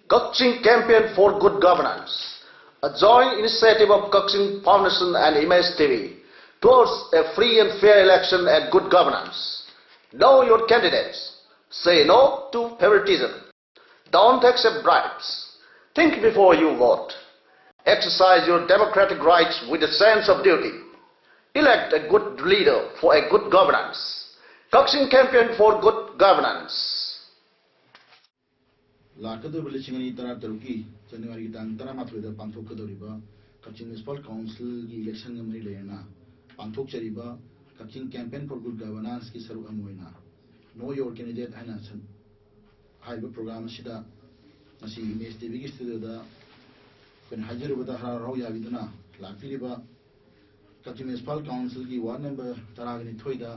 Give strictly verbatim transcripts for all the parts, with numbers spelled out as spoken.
Kakching Campaign for Good Governance, a joint initiative of Kakching Foundation and Image T V, towards a free and fair election and good governance. Know your candidates. Say no to favoritism. Don't accept bribes. Think before you vote. Exercise your democratic rights with a sense of duty. Elect a good leader for a good governance. Kakching Campaign for Good Governance. ꯂꯥꯛꯀꯗꯧꯔꯤꯕ ꯂꯤꯁꯤꯡ ꯑꯅꯤ ꯇꯔꯥ ꯇꯔꯨꯛꯀꯤ ꯖꯅꯋꯥꯔꯤꯒꯤ ꯇꯥꯡ ꯇꯔꯥꯃꯥꯊꯣꯏꯗ ꯄꯥꯡꯊꯣꯛꯀꯗꯧꯔꯤꯕ ꯀꯛꯆꯤꯡ municipal ꯀꯥꯎꯟꯁꯤꯜꯒꯤ ꯏꯂꯦꯛꯁꯟꯒ ꯃꯔꯤ ꯂꯩꯅꯅ ꯄꯥꯡꯊꯣꯛꯆꯔꯤꯕ ꯀꯛꯆꯤꯡ ꯀꯦꯝꯄꯦꯟ ꯐꯣꯔ ꯒꯨꯗ ꯒꯚꯔꯅꯥꯟꯁꯀꯤ ꯁꯔꯨꯛ ꯑꯃ ꯑꯣꯏꯅ ꯅꯣ ꯌꯣꯔ ꯀꯦꯟꯗꯤꯗꯦꯠ ꯍꯥꯏꯅ ꯁꯟ- ꯍꯥꯏꯔꯤꯕ ꯄ꯭ꯔꯣꯒ꯭ꯔꯥꯝ ꯑꯁꯤꯗ ꯉꯁꯤ ꯏꯃꯦꯖ ꯇꯤꯚꯤꯒꯤ ꯏꯁꯇꯨꯗꯤꯑꯣꯗ ꯑꯩꯈꯣꯏꯅ ꯍꯥꯏꯖꯔꯨꯕꯗ ꯍꯔꯥꯎ ꯍꯔꯥꯎ ꯌꯥꯕꯤꯗꯨꯅ ꯂꯥꯛꯄꯤꯔꯤꯕ ꯀꯛꯆꯤꯡ ꯃ꯭ꯌꯨꯅꯤꯁꯤꯄꯥꯜ ꯀꯥꯎꯟꯁꯤꯜꯒꯤ ꯋꯥꯔꯗ ꯅꯝꯕꯔ ꯇꯔꯥꯒ ꯅꯤꯊꯣꯏꯗ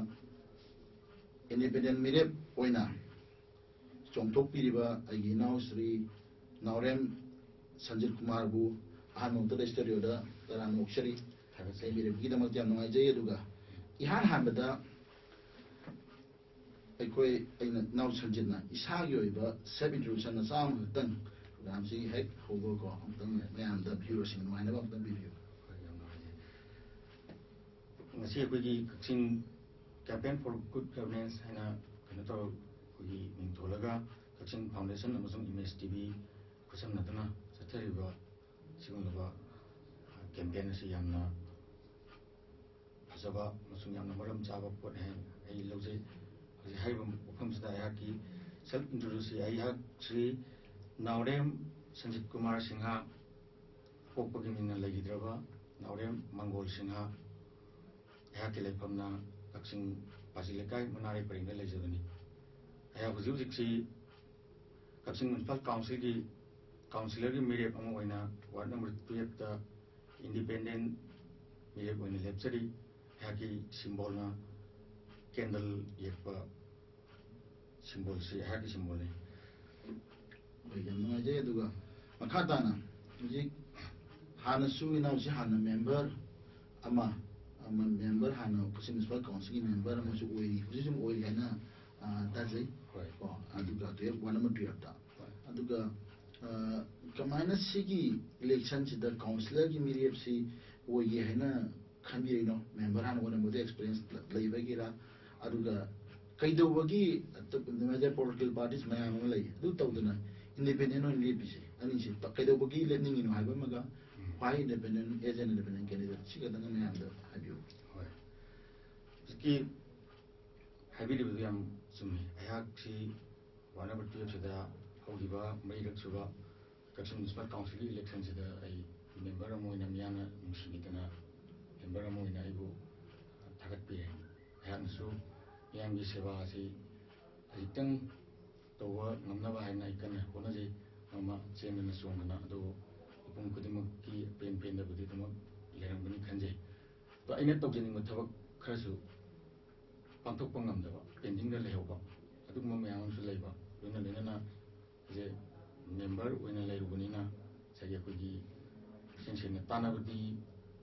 ꯏꯟꯗꯤꯄꯦꯟꯗꯦꯟ ꯃꯤꯔꯦꯞ ꯑꯣꯏꯅ ꯆꯣꯡꯊꯣꯛꯄꯤꯔꯤꯕ ꯑꯩꯒꯤ ꯏꯅꯥꯎ ꯁ꯭ꯔꯤ ꯅꯥꯎꯔꯦꯝ ꯁꯟꯖꯤꯠ ꯀꯨꯃꯥꯔꯕꯨ ꯑꯍꯥꯟꯕ ꯃꯛꯇꯗ ꯏꯁꯇꯨꯗꯤꯑꯣꯗ ꯇꯔꯥꯝꯅ ꯑꯣꯛꯆꯔꯤ꯫ ꯊꯥꯒꯠꯆꯔꯤ꯫ ꯃꯤꯔꯦꯞꯀꯤꯗꯃꯛꯇ ꯌꯥꯝ ꯅꯨꯡꯉꯥꯏꯖꯩ꯫ ꯑꯗꯨꯒ ꯏꯍꯥꯟ ꯍꯥꯟꯕꯗ ꯑꯩꯈꯣꯏ ꯑꯩꯅ ꯏꯅꯥꯎ ꯁꯟꯖꯤꯠꯅ ꯏꯁꯥꯒꯤ ꯑꯣꯏꯕ ꯁꯦꯜꯐ ꯏꯟꯇ꯭ꯔꯣꯗ꯭ꯌꯨꯁꯟ ꯃꯆꯥ ꯑꯃꯈꯛꯇꯪ ꯄ꯭ꯔꯣꯒ꯭ꯔꯥꯝꯁꯤ ꯍꯦꯛ ꯍꯧꯕꯀꯣ ꯑꯃꯨꯛꯇꯪ ꯃꯌꯥꯝꯗ ꯚ꯭ꯌꯨꯋꯔꯁꯤꯡ ꯅꯨꯡꯉꯥꯏꯅꯕ ꯑꯃꯨꯛꯇꯪ ꯄꯤꯕꯤꯌꯨ꯫ ꯍꯣꯏ, ꯌꯥꯝ ꯅꯨꯡꯉꯥꯏꯖꯩ꯫ ꯉꯁꯤ ꯑꯩꯈꯣꯏꯒꯤ ꯀꯛꯆꯤꯡ ꯀꯦꯝꯄꯦꯟ ꯐꯣꯔ ꯒꯨꯗ ꯒꯚꯔꯅꯦꯟꯁ ꯍꯥꯏꯅ ꯀꯩꯅꯣ ꯇꯧꯔ ꯑꯩꯈꯣꯏꯒꯤ ꯃꯤꯡ ꯊꯣꯜꯂꯒ ꯀꯛꯆꯤꯡ ꯐꯥꯎꯟꯗꯦꯁꯟ ꯑꯃꯁꯨꯡ ꯏꯃꯦꯖ ꯇꯤ ꯚꯤ ꯈꯨꯠꯁꯝꯅꯗꯨꯅ ꯆꯠꯊꯔꯤꯕ ꯁꯤꯒꯨꯝꯂꯕ ꯀꯦꯝꯄꯦꯟ ꯑꯁꯤ ꯌꯥꯝꯅ ꯐꯖꯕ ꯑꯃꯁꯨꯡ ꯌꯥꯝꯅ ꯃꯔꯝ ꯆꯥꯕ ꯄꯣꯠꯅꯤ ꯍꯥꯏꯅ ꯑꯩ ꯂꯧꯖꯩ꯫ ꯍꯧꯖꯤꯛ ꯍꯥꯏꯔꯤꯕ ꯃꯐꯝꯁꯤꯗ ꯑꯩꯍꯥꯛꯀꯤ ꯁꯦꯜꯐ ꯏꯟꯇ꯭ꯔꯣꯗ꯭ꯌꯨꯁꯁꯤ ꯑꯩꯍꯥꯛ ꯁ꯭ꯔꯤ ꯅꯥꯎꯔꯦꯝ ꯁꯟꯖꯤꯠ ꯀꯨꯃꯥꯔ ꯁꯤꯡꯍ, ꯄꯣꯛꯄꯒꯤ ꯃꯤꯡꯅ ꯂꯩꯈꯤꯗ꯭ꯔꯕ ꯅꯥꯎꯔꯦꯝ ꯃꯪꯒꯣꯜ ꯁꯤꯡꯍ, ꯑꯩꯍꯥꯛꯀꯤ ꯂꯩꯐꯝꯅ ꯀꯛꯆꯤꯡ ꯄꯥꯖꯤ ꯂꯩꯀꯥꯏ ꯃꯅꯥꯔꯩ ꯄꯔꯦꯡꯗ ꯂꯩꯖꯕꯅꯤ꯫ ꯑꯩꯍꯥꯛ ꯍꯧꯖꯤꯛ ꯍꯧꯖꯤꯛꯁꯤ ꯀꯛꯆꯤꯡ ꯃ꯭ꯌꯨꯅꯤꯁꯤꯄꯥꯜ ꯀꯥꯎꯟꯁꯤꯜꯒꯤ ꯀꯥꯎꯟꯁꯤꯂꯔꯒꯤ ꯃꯤꯔꯦꯞ ꯑꯃ ꯑꯣꯏꯅ ꯋꯥꯔꯗ ꯅꯝꯕꯔ ꯇꯨꯌꯦꯜꯞꯇ ꯏꯟꯗꯤꯄꯦꯟꯗꯦꯟ ꯃꯤꯔꯦꯞ ꯑꯣꯏꯅ ꯂꯦꯞꯆꯔꯤ꯫ ꯑꯩꯍꯥꯛꯀꯤ ꯁꯤꯝꯕꯣꯜꯅ ꯀꯦꯟꯗꯜ ꯌꯦꯛꯄ ꯁꯤꯝꯕꯣꯜꯁꯤ ꯑꯩꯍꯥꯛꯀꯤ ꯁꯤꯝꯕꯣꯜꯅꯤ꯫ ꯍꯣꯏ, ꯌꯥꯝ ꯅꯨꯡꯉꯥꯏꯖꯩ꯫ ꯑꯗꯨꯒ ꯃꯈꯥ ꯇꯥꯅ ꯍꯧꯖꯤꯛ ꯍꯥꯟꯅꯁꯨ ꯏꯅꯥꯎꯁꯤ ꯍꯥꯟꯅ ꯃꯦꯝꯕꯔ ꯑꯃ ꯑꯃ ꯃꯦꯝꯕꯔ ꯍꯥꯟꯅ ꯀꯛꯆꯤꯡ ꯃ꯭ꯌꯨꯅꯤꯁꯤꯄꯥꯜ ꯀꯥꯎꯟꯁꯤꯜꯒꯤ ꯃꯦꯝꯕꯔ ꯑꯃꯁꯨ ꯑꯣꯏꯔꯤ, ꯍꯧꯖꯤꯛꯁꯨ ꯑꯗꯨꯝ ꯑꯣꯏꯔꯤ ꯍꯥꯏꯅ ꯑ, ꯇꯥꯖꯩ꯫ ꯍꯣꯏ꯫ ꯀꯣ ꯑꯗꯨꯒ ꯇꯨꯌꯦꯜꯞ ꯋꯥꯔꯗ ꯅꯝꯕꯔ ꯇꯨꯌꯦꯜꯞꯇ꯫ ꯍꯣꯏ꯫ ꯑꯗꯨꯒ ꯑ, ꯀꯃꯥꯏꯅ ꯁꯤꯒꯤ ꯏꯂꯦꯛꯁꯟꯁꯤꯗ ꯀꯥꯎꯟꯁꯤꯂꯔꯒꯤ ꯃꯤꯔꯦꯞꯁꯤ ꯑꯣꯏꯒꯦ ꯍꯥꯏꯅ ꯈꯟꯕꯤꯔꯤꯅꯣ? ꯃꯦꯝꯕꯔ ꯍꯥꯟꯅ ꯑꯣꯏꯔꯝꯕꯗ ꯑꯦꯛꯁꯄꯤꯔꯤꯌꯦꯟꯁ ꯂꯩꯕꯒꯤꯔꯥ? ꯑꯗꯨꯒ ꯀꯩꯗꯧꯕꯒꯤ ꯃꯦꯖꯔ ꯄꯣꯂꯤꯇꯤꯀꯦꯜ ꯄꯥꯔꯇꯤꯁ ꯃꯌꯥꯝ ꯑꯃ ꯂꯩ, ꯑꯗꯨ ꯇꯧꯗꯅ ꯏꯟꯗꯤꯄꯦꯟꯗꯦꯟ ꯑꯣꯏꯅ ꯂꯦꯞꯄꯤꯁꯦ? ꯑꯅꯤꯁꯤ ꯀꯩꯗꯧꯕꯒꯤ ꯂꯦꯞꯅꯤꯡꯉꯤꯅꯣ ꯍꯥꯏꯕ ꯑꯃꯒ, ꯎꯝ꯫ Why independent, as an independent candidate, ꯁꯤ ꯈꯛꯇꯪ ꯃꯌꯥꯝꯗ ꯍꯥꯏꯕꯤꯌꯨ꯫ ꯍꯣꯏ, ꯍꯧꯖꯤꯛꯀꯤ ꯍꯥꯏꯕꯤꯔꯤꯕꯗꯨ ꯌꯥꯝ ꯆꯨꯝꯃꯤ꯫ ꯑꯩꯍꯥꯛꯁꯤ ꯋꯥꯔꯗ ꯅꯝꯕꯔ ꯇꯨꯌꯦꯜꯞꯁꯤꯗ ꯍꯧꯈꯤꯕ ꯃꯔꯤꯔꯛ ꯁꯨꯕ ꯀꯛꯆꯤꯡ ꯃ꯭ꯌꯨꯅꯤꯁꯤꯄꯥꯜ ꯀꯥꯎꯟꯁꯤꯜꯒꯤ ꯏꯂꯦꯛꯁꯟꯁꯤꯗ ꯑꯩ ꯃꯦꯝꯕꯔ ꯑꯃ ꯑꯣꯏꯅ ꯃꯤꯌꯥꯝꯅ ꯅꯨꯡꯁꯤꯕꯤꯗꯅ ꯃꯦꯝꯕꯔ ꯑꯃ ꯑꯣꯏꯅ ꯑꯩꯕꯨ ꯊꯥꯒꯠꯄꯤꯔꯦ꯫ ꯑꯩꯍꯥꯛꯅꯁꯨ ꯃꯤꯌꯥꯝꯒꯤ ꯁꯦꯕꯥ ꯑꯁꯤ ꯈꯖꯤꯛꯇꯪ ꯇꯧꯕ ꯉꯝꯅꯕ ꯍꯥꯏꯅ ꯑꯩ ꯀꯟꯅ ꯍꯣꯠꯅꯖꯩ꯫ ꯅꯣꯡꯃ ꯆꯦꯟꯗꯅ ꯆꯣꯡꯗꯅ, ꯑꯗꯨꯕꯨ ꯃꯤꯄꯨꯝ ꯈꯨꯗꯤꯡꯃꯛꯀꯤ ꯑꯄꯦꯟ ꯄꯦꯟꯗꯕꯗꯤ ꯑꯗꯨꯃꯛ ꯂꯩꯔꯝꯒꯅꯤ ꯈꯟꯖꯩ꯫ ꯑꯗꯣ ꯑꯩꯅ ꯇꯧꯖꯅꯤꯡꯕ ꯊꯕꯛ ꯈꯔꯁꯨ ꯄꯥꯡꯊꯣꯛꯄ ꯉꯝꯗꯕ, ꯄꯦꯟꯗꯤꯡꯗ ꯂꯩꯍꯧꯕ, ꯑꯗꯨꯒꯨꯝꯕ ꯃꯌꯥꯝ ꯑꯃꯁꯨ ꯂꯩꯕ꯫ ꯂꯣꯏꯅ ꯂꯣꯏꯅꯅ ꯍꯧꯖꯤꯛ ꯃꯦꯝꯕꯔ ꯑꯣꯏꯅ ꯂꯩꯔꯨꯕꯅꯤꯅ ꯉꯁꯥꯏꯒꯤ ꯑꯩꯈꯣꯏꯒꯤ ꯁꯦꯡ ꯁꯦꯡꯅ ꯇꯥꯟꯅꯕꯗꯤ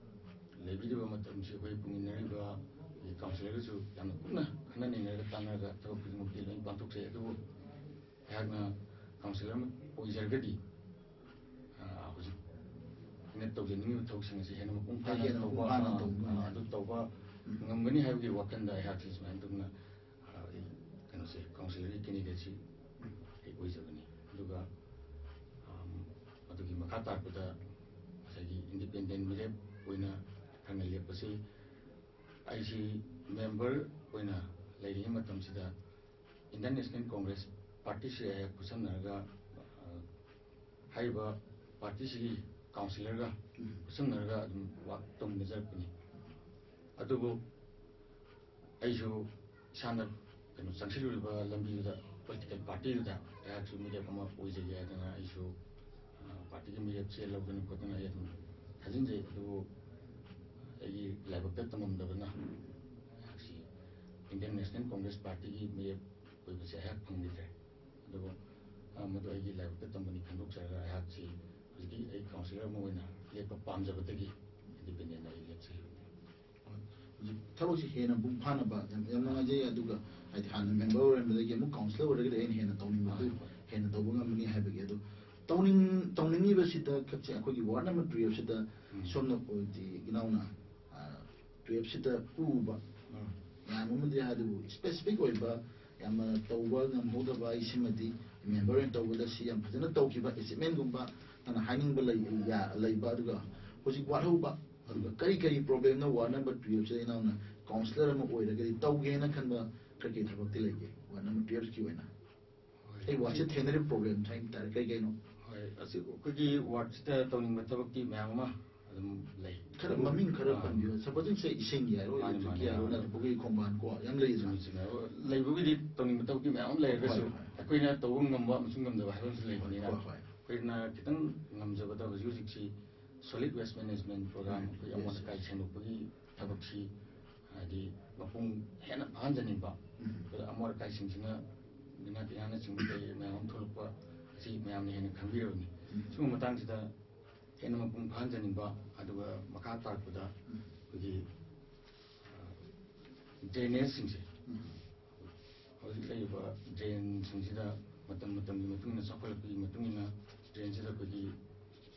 ꯂꯩꯕꯤꯔꯤꯕ ꯃꯇꯝꯁꯤ ꯑꯩꯈꯣꯏ ꯄꯨꯃꯤꯟꯅꯔꯤꯕ ꯑꯩꯈꯣꯏꯒꯤ ꯀꯥꯎꯟꯁꯤꯂꯔꯒꯁꯨ ꯌꯥꯝꯅ ꯀꯨꯞꯅ ꯈꯟꯅ ꯅꯩꯅꯔꯒ ꯇꯥꯟꯅꯔꯒ ꯊꯕꯛ ꯈꯨꯗꯤꯡꯃꯛꯇꯤ ꯂꯣꯏꯅ ꯄꯥꯡꯊꯣꯛꯆꯩ꯫ ꯑꯗꯨꯕꯨ ꯑꯩꯍꯥꯛꯅ ꯀꯥꯎꯟꯁꯤꯂꯔ ꯑꯃ ꯑꯣꯏꯖꯔꯒꯗꯤ, ꯑ, ꯍꯧꯖꯤꯛ ꯑꯩꯅ ꯇꯧꯖꯅꯤꯡꯉꯤꯕ ꯊꯕꯛꯁꯤꯡ ꯑꯁꯤ ꯍꯦꯟꯅ ꯃꯄꯨꯡ ꯐꯥꯅ ꯍꯦꯟꯅ ꯃꯄꯨꯡ ꯇꯧꯕ, ꯐꯥꯅ ꯑ, ꯇꯧꯕ ꯑ, ꯉꯝꯒꯅꯤ꯫ ꯑꯗꯨ ꯇꯧꯕ ꯎꯝ꯫ ꯉꯝꯒꯅꯤ ꯍꯥꯏꯕꯒꯤ ꯋꯥꯈꯜꯗ ꯑꯩꯍꯥꯛꯁꯤ ꯁꯨꯃꯥꯏꯅ ꯇꯧꯅ, ꯑ, ꯑꯩ ꯀꯩꯅꯣꯁꯦ, ꯀꯥꯎꯟꯁꯤꯂꯔꯒꯤ ꯀꯦꯟꯗꯤꯗꯦꯠꯁꯤ ꯑꯩ ꯑꯣꯏꯖꯕꯅꯤ꯫ ꯑꯗꯨꯒ, ꯑꯝ, ꯑꯗꯨꯒꯤ ꯃꯈꯥ ꯇꯥꯔꯛꯄꯗ ꯉꯁꯥꯏꯒꯤ ꯏꯟꯗꯤꯄꯦꯟꯗꯦꯟ ꯃꯤꯔꯦꯞ ꯑꯣꯏꯅ ꯊꯪꯅ ꯂꯦꯞꯄꯁꯤ꯫ ꯑꯩꯁꯤ ꯃꯦꯝꯕꯔ ꯑꯣꯏꯅ ꯂꯩꯔꯤꯉꯩ ꯃꯇꯝꯁꯤꯗ ꯏꯟꯗꯤꯌꯟ ꯅꯦꯁꯅꯦꯜ ꯀꯣꯡꯒ꯭ꯔꯦꯁ ꯄꯥꯔꯇꯤꯁꯤ ꯑꯩꯍꯥꯛ ꯈꯨꯠꯁꯝꯅꯔꯒ, ꯑ, ꯍꯥꯏꯔꯤꯕ ꯄꯥꯔꯇꯤꯁꯤꯒꯤ ꯀꯥꯎꯟꯁꯤꯂꯔꯒ ꯎꯝ꯫ ꯈꯨꯠꯁꯝꯅꯔꯒ ꯑꯗꯨꯝ ꯋꯥꯛ ꯇꯧꯃꯤꯟꯅꯖꯔꯛꯄꯅꯤ꯫ ꯑꯗꯨꯕꯨ ꯑꯩꯁꯨ ꯏꯁꯥꯅ ꯀꯩꯅꯣ ꯆꯪꯁꯤꯜꯂꯨꯔꯤꯕ ꯂꯝꯕꯤꯗꯨꯗ, ꯄꯣꯂꯤꯇꯤꯀꯦꯜ ꯄꯥꯔꯇꯤꯗꯨꯗ ꯑꯩꯍꯥꯛꯁꯨ ꯃꯤꯔꯦꯞ ꯑꯃ ꯑꯣꯏꯖꯒꯦ ꯍꯥꯏꯗꯅ ꯑꯩꯁꯨ, ꯑ, ꯄꯥꯔꯇꯤꯒꯤ ꯃꯤꯔꯦꯞ ꯆꯦꯜꯂꯧꯗꯅ ꯈꯣꯠꯇꯅ ꯑꯩ ꯑꯗꯨꯝ ꯊꯥꯖꯤꯟꯖꯩ꯫ ꯑꯗꯨꯕꯨ ꯑꯩꯒꯤ ꯂꯥꯏꯕꯛꯇ ꯇꯝꯃꯝꯗꯕꯅ ꯑꯩꯍꯥꯛꯁꯤ ꯏꯟꯗꯤꯌꯟ ꯅꯦꯁꯅꯦꯜ ꯀꯣꯡꯒ꯭ꯔꯦꯁ ꯄꯥꯔꯇꯤꯒꯤ ꯃꯤꯔꯦꯞ ꯑꯣꯏꯕꯁꯦ ꯑꯩꯍꯥꯛ ꯐꯪꯈꯤꯗ꯭ꯔꯦ꯫ ꯑꯗꯨꯕꯨ, ꯑ, ꯃꯗꯨ ꯑꯩꯒꯤ ꯂꯥꯏꯕꯛꯇ ꯇꯝꯕꯅꯤ ꯈꯟꯗꯣꯛꯆꯔꯒ ꯑꯩꯍꯥꯛꯁꯤ ꯍꯧꯖꯤꯛꯀꯤ ꯑꯩ ꯀꯥꯎꯟꯁꯤꯂꯔ ꯑꯃ ꯑꯣꯏꯅ ꯂꯦꯞꯄ ꯄꯥꯝꯖꯕꯗꯒꯤ ꯏꯟꯗꯤꯄꯦꯟꯗꯦꯟ ꯑꯩ ꯂꯦꯞꯆꯈꯤꯕꯅꯤ꯫ ꯍꯧꯖꯤꯛ ꯊꯕꯛꯁꯤ ꯍꯦꯟꯅ ꯃꯄꯨꯡ ꯐꯥꯅꯕ ꯌꯥꯝ, ꯌꯥꯝ ꯅꯨꯡꯉꯥꯏꯖꯩ꯫ ꯑꯗꯨꯒ ꯍꯥꯏꯗꯤ ꯍꯥꯟꯅ ꯃꯦꯝꯕꯔ ꯑꯣꯏꯔꯝꯕꯗꯒꯤ ꯑꯃꯨꯛ ꯀꯥꯎꯟꯁꯤꯂꯔ ꯑꯣꯏꯔꯒꯗꯤ ꯑꯩꯅ ꯍꯦꯟꯅ ꯇꯧꯅꯤꯡꯕꯗꯨ ꯍꯣꯏ, ꯍꯣꯏ꯫ ꯍꯦꯟꯅ ꯇꯧꯕ ꯉꯝꯒꯅꯤ ꯍꯥꯏꯕꯒꯤ꯫ ꯑꯗꯨ ꯁꯤꯗ ꯈꯛꯁꯦ ꯑꯩꯈꯣꯏꯒꯤ ꯋꯥꯔꯗ ꯅꯝꯕꯔ ꯇꯨꯌꯦꯜꯞꯁꯤꯗ ꯁꯣꯝꯅ ꯑꯣꯏꯗꯤ ꯏꯅꯥꯎꯅ ꯇꯨꯌꯦꯜꯞꯁꯤꯗ ꯎꯕ ꯃꯌꯥꯝ ꯑꯃꯗꯤ, ꯍꯥꯏꯗꯨꯕꯨ ꯏꯁꯄꯦꯁꯤꯐꯤꯛ ꯑꯣꯏꯕ ꯌꯥꯝꯅ ꯇꯧꯕ ꯉꯝꯍꯧꯗꯕ, ꯑꯩꯁꯤꯃꯗꯤ ꯃꯦꯝꯕꯔ ꯑꯣꯏꯅ ꯇꯧꯕꯗ ꯁꯤ ꯌꯥꯝ ꯐꯖꯅ ꯇꯧꯈꯤꯕ ꯑꯦꯆꯤꯞꯃꯦꯟꯒꯨꯝꯕ ꯅꯪꯅ ꯍꯥꯏꯅꯤꯡꯕ ꯂꯩ, ꯌꯥ-, ꯂꯩꯕ, ꯑꯗꯨꯒ ꯍꯧꯖꯤꯛ ꯋꯥꯠꯍꯧꯕ, ꯑꯗꯨꯒ ꯀꯔꯤ ꯀꯔꯤ ꯄ꯭ꯔꯣꯕ꯭ꯂꯦꯝꯅ ꯋꯥꯔꯗ ꯅꯝꯕꯔ ꯇꯨꯌꯦꯜꯞꯁꯤꯗ ꯏꯅꯥꯎꯅ ꯀꯥꯎꯟꯁꯤꯂꯔ ꯑꯃ ꯑꯣꯏꯔꯒꯗꯤ ꯇꯧꯒꯦꯅ ꯈꯟꯕ ꯀꯔꯤ ꯀꯔꯤ ꯊꯕꯛꯇꯤ ꯂꯩꯒꯦ ꯋꯥꯔꯗ ꯅꯝꯕꯔ ꯇꯨꯌꯦꯜꯞꯀꯤ ꯑꯣꯏꯅ? ꯑꯩ ꯋꯥꯔꯗꯁꯦ ꯊꯦꯡꯅꯔꯤꯕ ꯄ꯭ꯔꯣꯕ꯭ꯂꯦꯝ ꯍꯥꯏꯕ ꯇꯥꯔꯦ, ꯀꯩ ꯀꯩꯅꯣ? ꯍꯣꯏ, ꯑꯁꯤ ꯑꯩꯈꯣꯏꯒꯤ ꯋꯥꯔꯗꯁꯤꯗ ꯇꯧꯅꯤꯡꯕ ꯊꯕꯛꯇꯤ ꯃꯌꯥꯝ ꯑꯃ ꯑꯗꯨꯝ ꯂꯩ꯫ ꯈꯔ ꯃꯃꯤꯡ ꯈꯔ ꯑꯥ꯫ ꯄꯟꯕꯤꯌꯨ꯫ ꯁꯄꯣꯖꯤꯡ ꯁꯦ ꯏꯁꯤꯡꯒꯤ ꯍꯥꯏꯔꯣ, ꯃꯥꯅꯤ, ꯏꯂꯦꯛꯇ꯭ꯔꯤꯛꯀꯤ ꯃꯥꯅꯤ, ꯍꯥꯏꯔꯣ, ꯃꯥꯅꯤ꯫ ꯅꯠꯇ꯭ꯔꯒ ꯄꯨꯈ꯭ꯔꯤ ꯈꯣꯡꯕꯥꯟ ꯀꯣ ꯌꯥꯝ ꯂꯩꯗꯅ꯫ ꯆꯨꯝꯃꯤ, ꯆꯨꯝꯃꯤ꯫ ꯂꯩꯕꯒꯤꯗꯤ ꯇꯧꯅꯤꯡꯕ ꯊꯕꯛꯇꯤ ꯃꯌꯥꯝ ꯑꯃ ꯂꯩꯔꯒꯁꯨ ꯍꯣꯏ, ꯍꯣꯏ꯫ ꯑꯩꯈꯣꯏꯅ ꯇꯧꯕ ꯉꯝꯕ ꯑꯃꯁꯨꯡ ꯉꯝꯗꯕ ꯍꯥꯏꯕ ꯑꯃꯁꯨ ꯂꯩꯕꯅꯤꯅ, ꯍꯣꯏ, ꯍꯣꯏ꯫ ꯑꯩꯈꯣꯏꯅ ꯈꯤꯇꯪ ꯉꯝꯖꯕꯗ ꯍꯧꯖꯤꯛ ꯍꯧꯖꯤꯛꯁꯤ solid waste management program, ꯎꯝ, ꯑꯩꯈꯣꯏ yes, ꯑꯃꯣꯠ yes꯫ ꯑꯀꯥꯏ ꯁꯦꯡꯗꯣꯛꯄꯒꯤ ꯊꯕꯛꯁꯤ ꯍꯥꯏꯗꯤ ꯃꯄꯨꯡ ꯍꯦꯟꯅ ꯐꯥꯍꯟꯖꯅꯤꯡꯕ꯫ ꯎꯝ꯫ ꯑꯗꯨꯒ ꯑꯃꯣꯠ ꯑꯀꯥꯏꯁꯤꯡꯁꯤꯅ ꯂꯤꯅꯥ ꯇꯤꯟꯅꯥꯅꯆꯤꯡꯕ ꯀꯩ ꯃꯌꯥꯝ ꯑꯃ ꯊꯣꯛꯂꯛꯄ ꯑꯁꯤ ꯃꯌꯥꯝꯅ ꯍꯦꯟꯅ ꯈꯪꯕꯤꯔꯕꯅꯤ꯫ ꯎꯝ꯫ ꯁꯤꯒꯨꯝꯕ ꯃꯇꯥꯡꯁꯤꯗ ꯍꯦꯟꯅ ꯃꯄꯨꯡ ꯐꯥꯍꯟꯖꯅꯤꯡꯕ, ꯑꯗꯨꯒ ꯃꯈꯥ ꯇꯥꯔꯛꯄꯗ ꯎꯝ꯫ ꯑꯩꯈꯣꯏꯒꯤ, ꯑ, drainageꯁꯤꯡꯁꯦ ꯎꯝ꯫ ꯍꯧꯖꯤꯛ ꯂꯩꯔꯤꯕ drainꯁꯤꯡꯁꯤꯗ ꯃꯇꯝ ꯃꯇꯝꯒꯤ ꯃꯇꯨꯡ ꯏꯟꯅ, ꯆꯥꯎꯈꯠꯂꯛꯄꯒꯤ ꯃꯇꯨꯡ ꯏꯟꯅ drainꯁꯤꯗ ꯑꯩꯈꯣꯏꯒꯤ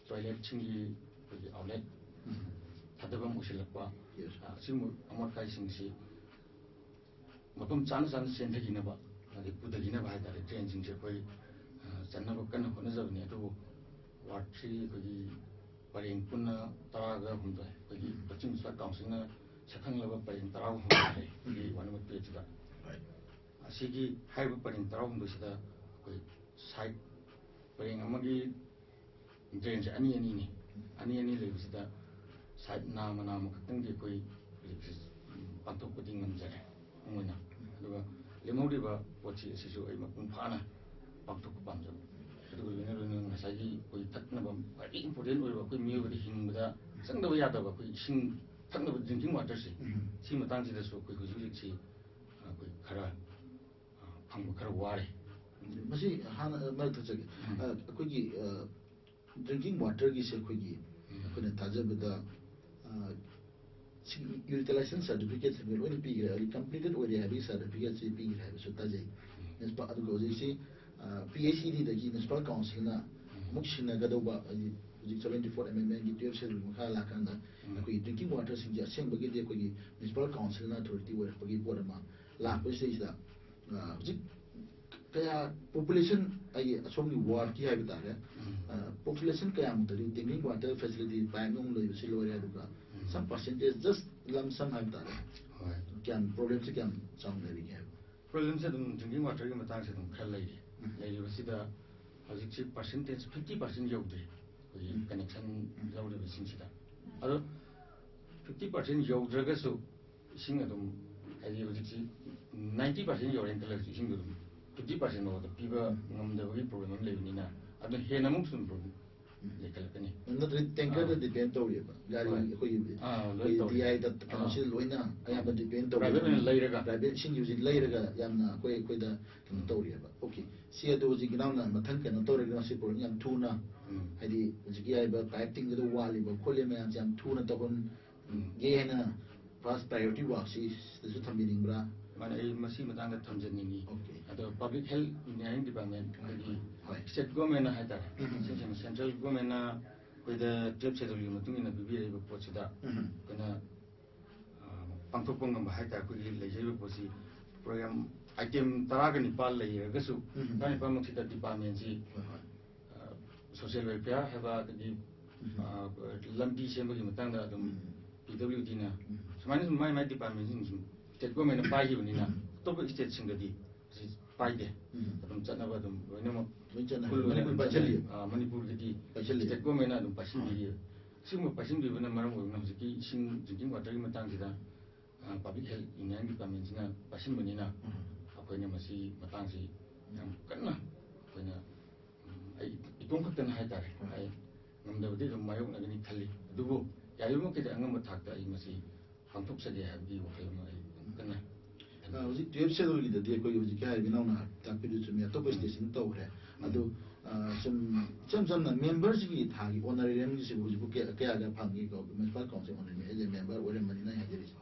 toiletꯁꯤꯡꯒꯤ ꯑꯩꯈꯣꯏꯒꯤ outlet ꯎꯝ꯫ ꯊꯥꯗꯐꯝ ꯑꯣꯏꯁꯤꯜꯂꯛꯄ, Yes꯫ ꯑ, ꯑꯁꯤꯒꯨꯝꯕ ꯑꯃꯣꯠ ꯑꯀꯥꯏꯁꯤꯡꯁꯤ ꯃꯐꯝ ꯆꯥꯅ ꯆꯥꯅ ꯆꯦꯟꯊꯈꯤꯅꯕ, ꯑꯗꯩ ꯄꯨꯊꯈꯤꯅꯕ ꯍꯥꯏꯇꯥꯔꯦ, drainꯁꯤꯡꯁꯦ ꯑꯩꯈꯣꯏ, ꯑ, ꯆꯟꯅꯕ ꯀꯟꯅ ꯍꯣꯠꯅꯖꯕꯅꯤ꯫ ꯑꯗꯨꯕꯨ wardꯁꯤ ꯑꯩꯈꯣꯏꯒꯤ ꯄꯔꯦꯡ ꯄꯨꯟꯅ ꯇꯔꯥꯒ ꯍꯨꯝꯗꯣꯏ, ꯑꯩꯈꯣꯏꯒꯤ ꯀꯛꯆꯤꯡ ꯃ꯭ꯌꯨꯅꯤꯁꯤꯄꯥꯜ ꯀꯥꯎꯟꯁꯤꯜꯅ ꯁꯛꯈꯪꯂꯕ ꯄꯔꯦꯡ ꯇꯔꯥꯒ ꯍꯨꯝꯗꯣꯏ ꯂꯩ ꯑꯩꯈꯣꯏꯒꯤ ward number eightꯁꯤꯗ꯫ ꯍꯣꯏ꯫ ꯑꯁꯤꯒꯤ ꯍꯥꯏꯔꯤꯕ ꯄꯔꯦꯡ ꯇꯔꯥꯍꯨꯝꯗꯣꯏꯁꯤꯗ ꯑꯩꯈꯣꯏ side ꯄꯔꯦꯡ ꯑꯃꯒꯤ drainꯁꯦ ꯑꯅꯤ ꯑꯅꯤꯅꯤ꯫ ꯑꯅꯤ ꯑꯅꯤ ꯂꯩꯕꯁꯤꯗ side ꯅꯥꯝꯃ ꯅꯥꯝꯃ ꯈꯛꯇꯪꯗꯤ ꯑꯩꯈꯣꯏ ꯍꯧꯖꯤꯛꯁꯦ, ꯎꯝ, ꯄꯥꯡꯊꯣꯛꯄꯗꯤ ꯉꯝꯖꯔꯦ ꯑꯣꯏꯅ꯫ ꯑꯗꯨꯒ ꯂꯦꯝꯍꯧꯔꯤꯕ ꯄꯣꯠꯁꯤ ꯑꯁꯤꯁꯨ ꯑꯩ ꯃꯄꯨꯡ ꯐꯥꯅ ꯄꯥꯡꯊꯣꯛꯄ ꯄꯥꯝꯖꯕ꯫ ꯑꯗꯨꯒ ꯂꯣꯏꯅ ꯂꯣꯏꯅꯅ ꯉꯁꯥꯏꯒꯤ ꯑꯩꯈꯣꯏ ꯊꯛꯅꯕ ꯈ꯭ꯋꯥꯏꯗꯒꯤ important ꯑꯣꯏꯕ ꯑꯩꯈꯣꯏ ꯃꯤꯑꯣꯏꯕꯗ ꯍꯤꯡꯕꯗ ꯆꯪꯗꯕ ꯌꯥꯗꯕ ꯑꯩꯈꯣꯏ ꯏꯁꯤꯡ ꯊꯛꯅꯕ drinking waterꯁꯦ, ꯎꯝ꯫ ꯁꯤ ꯃꯇꯥꯡꯁꯤꯗꯁꯨ ꯑꯩꯈꯣꯏ ꯍꯧꯖꯤꯛ ꯍꯧꯖꯤꯛꯁꯤ ꯑꯩꯈꯣꯏ ꯈꯔ, ꯑ, ꯐꯪꯕ ꯈꯔ ꯋꯥꯔꯦ꯫ ꯃꯁꯤ ꯍꯥꯟꯅ ꯃꯔꯛ ꯊꯠꯆꯒꯦ꯫ ꯎꯝ꯫ ꯑ, ꯑꯩꯈꯣꯏꯒꯤ, ꯑ, drinking waterꯒꯤꯁꯦ ꯑꯩꯈꯣꯏꯒꯤ, ꯎꯝ꯫ ꯑꯩꯈꯣꯏꯅ ꯊꯥꯖꯕꯗ, ꯑ, ꯁꯤ utilization certificate ꯁꯤꯡꯁꯦ ꯂꯣꯏꯅ ꯄꯤꯈ꯭ꯔꯦ, ꯍꯥꯏꯗꯤ completed ꯑꯣꯏꯔꯦ ꯍꯥꯏꯕꯒꯤ certificate ꯁꯤ ꯄꯤꯈ꯭ꯔꯦ ꯍꯥꯏꯕꯁꯨ ꯇꯥꯖꯩ꯫ ꯎꯝ꯫ Municipal, ꯑꯗꯨꯒ ꯍꯧꯖꯤꯛꯁꯤ, ꯑ, P H E D ꯗꯒꯤ municipal council ꯅ, ꯎꯝ꯫ ꯑꯃꯨꯛ ꯁꯤꯟꯅꯒꯗꯧꯕ, ꯍꯥꯏꯗꯤ ꯍꯧꯖꯤꯛ seventy four amendment ꯀꯤ twelve schedule ꯃꯈꯥ ꯂꯥꯛꯀꯥꯟꯗ ꯑꯩꯈꯣꯏꯒꯤ drinking water ꯁꯤꯡꯁꯦ ꯑꯁꯦꯡꯕꯒꯤꯗꯤ ꯑꯩꯈꯣꯏꯒꯤ municipal council ꯅ authority ꯑꯣꯏꯔꯛꯄꯒꯤ ꯄꯣꯠ ꯑꯃ ꯂꯥꯛꯄꯁꯤꯗꯩꯁꯤꯗ, ꯑ, ꯍꯧꯖꯤꯛ ꯀꯌꯥ population, ꯑꯩꯒꯤ ꯑꯁꯣꯝꯒꯤ ward ꯀꯤ ꯍꯥꯏꯕ ꯇꯥꯔꯦ, population ꯀꯌꯥꯃꯨꯛꯇꯗꯤ drinking water facility pipe ꯅꯨꯡ ꯂꯩꯕꯁꯤ ꯂꯣꯏꯔꯦ, ꯑꯗꯨꯒ some percentage, just lump sum ꯍꯥꯏꯕ ꯇꯥꯔꯦ, ꯍꯣꯏ꯫ ꯀꯌꯥꯝ problem ꯁꯦ ꯀꯌꯥꯝ ꯆꯥꯎꯅ ꯂꯩꯔꯤꯒꯦ ꯍꯥꯏꯕ? Problem ꯁꯦ ꯑꯗꯨꯝ drinking water ꯒꯤ ꯃꯇꯥꯡꯁꯦ ꯑꯗꯨꯝ ꯈꯔ ꯂꯩꯔꯤ꯫ ꯂꯩꯔꯤꯕꯁꯤꯗ ꯍꯧꯖꯤꯛꯁꯤ percentage fifty percent ꯌꯧꯗ꯭ꯔꯤ ꯑꯩꯈꯣꯏꯒꯤ connection ꯂꯧꯔꯤꯕꯁꯤꯡꯁꯤꯗ꯫ ꯑꯗꯣ fifty percent ꯌꯧꯗ꯭ꯔꯒꯁꯨ ꯏꯁꯤꯡ ꯑꯗꯨꯝ, ꯍꯥꯏꯗꯤ ꯍꯧꯖꯤꯛꯁꯤ ninety percent ꯌꯧꯔꯦꯅ ꯈꯜꯂꯁꯨ ꯏꯁꯤꯡꯗꯣ ꯑꯗꯨꯝ fifty percent ꯐꯥꯎꯕꯗ ꯄꯤꯕ ꯉꯝꯗꯕꯒꯤ problem ꯑꯃ ꯂꯩꯕꯅꯤꯅ, ꯑꯗꯨꯅ ꯍꯦꯟꯅ ꯑꯃꯨꯛꯁꯨ ꯑꯗꯨꯝ problem ꯂꯩꯈꯠꯂꯛꯀꯅꯤ꯫ ꯅꯠꯇ꯭ꯔꯗꯤ tanker ꯗ ꯑꯥ꯫ Depend ꯇꯧꯔꯤꯕ ꯒꯥꯔꯤ ꯍꯣꯏ꯫ ꯑꯩꯈꯣꯏꯒꯤ ꯑꯥ, ꯂꯣꯏ ꯑꯩꯈꯣꯏꯒꯤ ꯇꯧꯔꯤ꯫ D I ꯗ ꯀꯩꯅꯣꯁꯤ ꯑꯥ꯫ ꯂꯣꯏꯅ ꯑꯌꯥꯝꯕ depend ꯇꯧꯔꯤ꯫ Private ꯑꯣꯏꯅ ꯂꯩꯔꯒ꯫ Private ꯁꯤꯡꯒꯤ ꯍꯧꯖꯤꯛ ꯂꯩꯔꯒ ꯌꯥꯝꯅ ꯑꯩꯈꯣꯏ, ꯑꯩꯈꯣꯏꯗ ꯀꯩꯅꯣ ꯇꯧꯔꯤꯑꯕ꯫ Okay, ꯁꯤ ꯑꯗꯨ ꯍꯧꯖꯤꯛ ꯏꯅꯥꯎꯅ ꯃꯊꯪ ꯀꯩꯅꯣ ꯇꯧꯔꯒ ꯃꯁꯤ problem ꯌꯥꯝ ꯊꯨꯅ, ꯎꯝ꯫ ꯍꯥꯏꯗꯤ ꯍꯧꯖꯤꯛꯀꯤ ꯍꯥꯏꯔꯤꯕ pipe ꯇꯤꯡꯒꯗꯧꯕ ꯋꯥꯠꯂꯤꯕ ꯈꯣꯠꯂꯤꯕ ꯃꯌꯥꯝꯁꯦ ꯌꯥꯝ ꯊꯨꯅ ꯇꯧꯍꯟꯒꯦ ꯍꯥꯏꯅ first priority work ꯁꯤ ꯁꯤꯗꯁꯨ ꯊꯝꯕꯤꯅꯤꯡꯕ꯭ꯔꯥ? ꯃꯥꯅꯦ, ꯑꯩ ꯃꯁꯤ ꯃꯇꯥꯡꯗ ꯊꯝꯖꯅꯤꯡꯉꯤ꯫ Okay. ꯑꯗꯣ Public Health Engineering Department ꯑꯩꯈꯣꯏꯒꯤ ꯍꯣꯏ꯫ State Government ꯍꯥꯏꯇꯥꯔꯦ, ꯎꯝ꯫ State Government, Central Government ꯅ ꯑꯩꯈꯣꯏꯗ twelve schedule ꯒꯤ ꯃꯇꯨꯡ ꯏꯟꯅ ꯄꯤꯕꯤꯔꯛꯏꯕ ꯄꯣꯠꯁꯤꯗ ꯎꯝ꯫ ꯑꯩꯈꯣꯏꯅ, ꯑ, ꯄꯥꯡꯊꯣꯛꯄ ꯉꯝꯕ ꯍꯥꯏꯇꯥꯔꯦ꯫ ꯑꯩꯈꯣꯏꯒꯤ ꯂꯩꯖꯔꯤꯕ ꯄꯣꯠꯁꯤ program item ꯇꯔꯥꯒ ꯅꯤꯄꯥꯜ ꯂꯩꯔꯒꯁꯨ, ꯎꯝ꯫ ꯇꯔꯥꯅꯤꯄꯥꯜꯃꯛꯁꯤꯗ department ꯁꯤ, ꯍꯣꯏ, ꯍꯣꯏ꯫ ꯑ, social welfare ꯍꯥꯏꯕ, ꯑꯗꯒꯤ, ꯎꯝ꯫ ꯑ, ꯂꯝꯕꯤ ꯁꯦꯝꯕꯒꯤ ꯃꯇꯥꯡꯗ ꯑꯗꯨꯝ ꯎꯝ꯫ P W D ꯅ ꯎꯝ꯫ ꯁꯨꯃꯥꯏꯅ ꯁꯨꯝ ꯃꯥꯏ ꯃꯥꯏ department ꯁꯤꯡ ꯁꯨꯝ state government ꯅ ꯄꯥꯏꯈꯤꯕꯅꯤꯅ, ꯎꯝ꯫ ꯑꯇꯣꯞꯄ state ꯁꯤꯡꯗꯗꯤ ꯁꯤ ꯄꯥꯏꯗꯦ꯫ ꯎꯝ꯫ ꯑꯗꯨꯝ ꯆꯠꯅꯕ ꯑꯗꯨꯝ ꯂꯣꯏꯅꯃꯛ ꯂꯣꯏ ꯆꯠꯅ-, full ꯑꯣꯏꯅ ꯃꯅꯤꯄꯨꯔ ꯑꯗꯨꯝ ꯄꯥꯏꯁꯜꯂꯤ꯫ ꯆꯠꯅꯩ꯫ ꯑ, ꯃꯅꯤꯄꯨꯔꯒꯤꯗꯤ ꯄꯥꯏꯁꯜꯂꯤ꯫ State Government ꯅ ꯑꯗꯨꯝ ꯄꯥꯏꯁꯤꯟꯕꯤꯔꯤ꯫ ꯁꯤꯒꯨꯝꯕ ꯄꯥꯏꯁꯤꯟꯕꯤꯕꯅ ꯃꯔꯝ ꯑꯣꯏꯗꯨꯅ ꯍꯧꯖꯤꯛꯀꯤ ꯏꯁꯤꯡ drinking water ꯒꯤ ꯃꯇꯥꯡꯁꯤꯗ, ꯑ, Public Health Engineering Department ꯁꯤꯅ ꯄꯥꯏꯁꯤꯟꯕꯅꯤꯅ, ꯎꯝ꯫ ꯑꯩꯈꯣꯏꯅ ꯃꯁꯤ ꯃꯇꯥꯡꯁꯤ ꯌꯥꯝ ꯀꯟꯅ ꯑꯩꯈꯣꯏꯅ, ꯎꯝ, ꯑꯩ ꯏꯇꯣꯝ ꯈꯛꯇꯅ ꯍꯥꯏꯇꯥꯔꯦ, ꯑꯩ ꯉꯝꯗꯕꯗꯤ ꯑꯗꯨꯝ ꯃꯥꯌꯣꯛꯅꯒꯅꯤ ꯈꯜꯂꯤ꯫ ꯑꯗꯨꯕꯨ ꯌꯥꯔꯤꯕ ꯃꯈꯩꯗꯤ ꯑꯉꯝꯕ ꯊꯥꯛꯇ ꯑꯩ ꯃꯁꯤ ꯄꯥꯡꯊꯣꯛꯆꯒꯦ ꯍꯥꯏꯕꯒꯤ ꯋꯥꯈꯜ ꯑꯃ ꯑꯩ ꯌꯥꯝ ꯀꯟꯅ ꯑ, ꯍꯧꯖꯤꯛ twelve schedule ꯒꯤꯗꯗꯤ ꯑꯩꯈꯣꯏꯒꯤ ꯍꯧꯖꯤꯛꯀꯤ ꯍꯥꯏꯔꯤꯕ ꯏꯅꯥꯎꯅ ꯇꯥꯛꯄꯤꯗꯨ ꯆꯨꯝꯃꯤ, ꯑꯇꯣꯞꯄ state ꯁꯤꯡ ꯇꯧꯈ꯭ꯔꯦ꯫ ꯑꯗꯨ, ꯑ, ꯁꯨꯝ ꯏꯆꯝ ꯆꯝꯅ member ꯁꯤꯒꯤ ꯊꯥꯒꯤ honorarium ꯒꯤꯁꯤꯕꯨ ꯍꯧꯖꯤꯛꯄꯨ ꯀꯌꯥ, ꯀꯌꯥ, ꯀꯌꯥ ꯐꯪꯒꯦ? Municipal Council honorarium as a member ꯑꯣꯏꯔꯝꯕꯅꯤꯅ ꯑꯩ ꯍꯥꯏꯖꯔꯤꯁꯦ꯫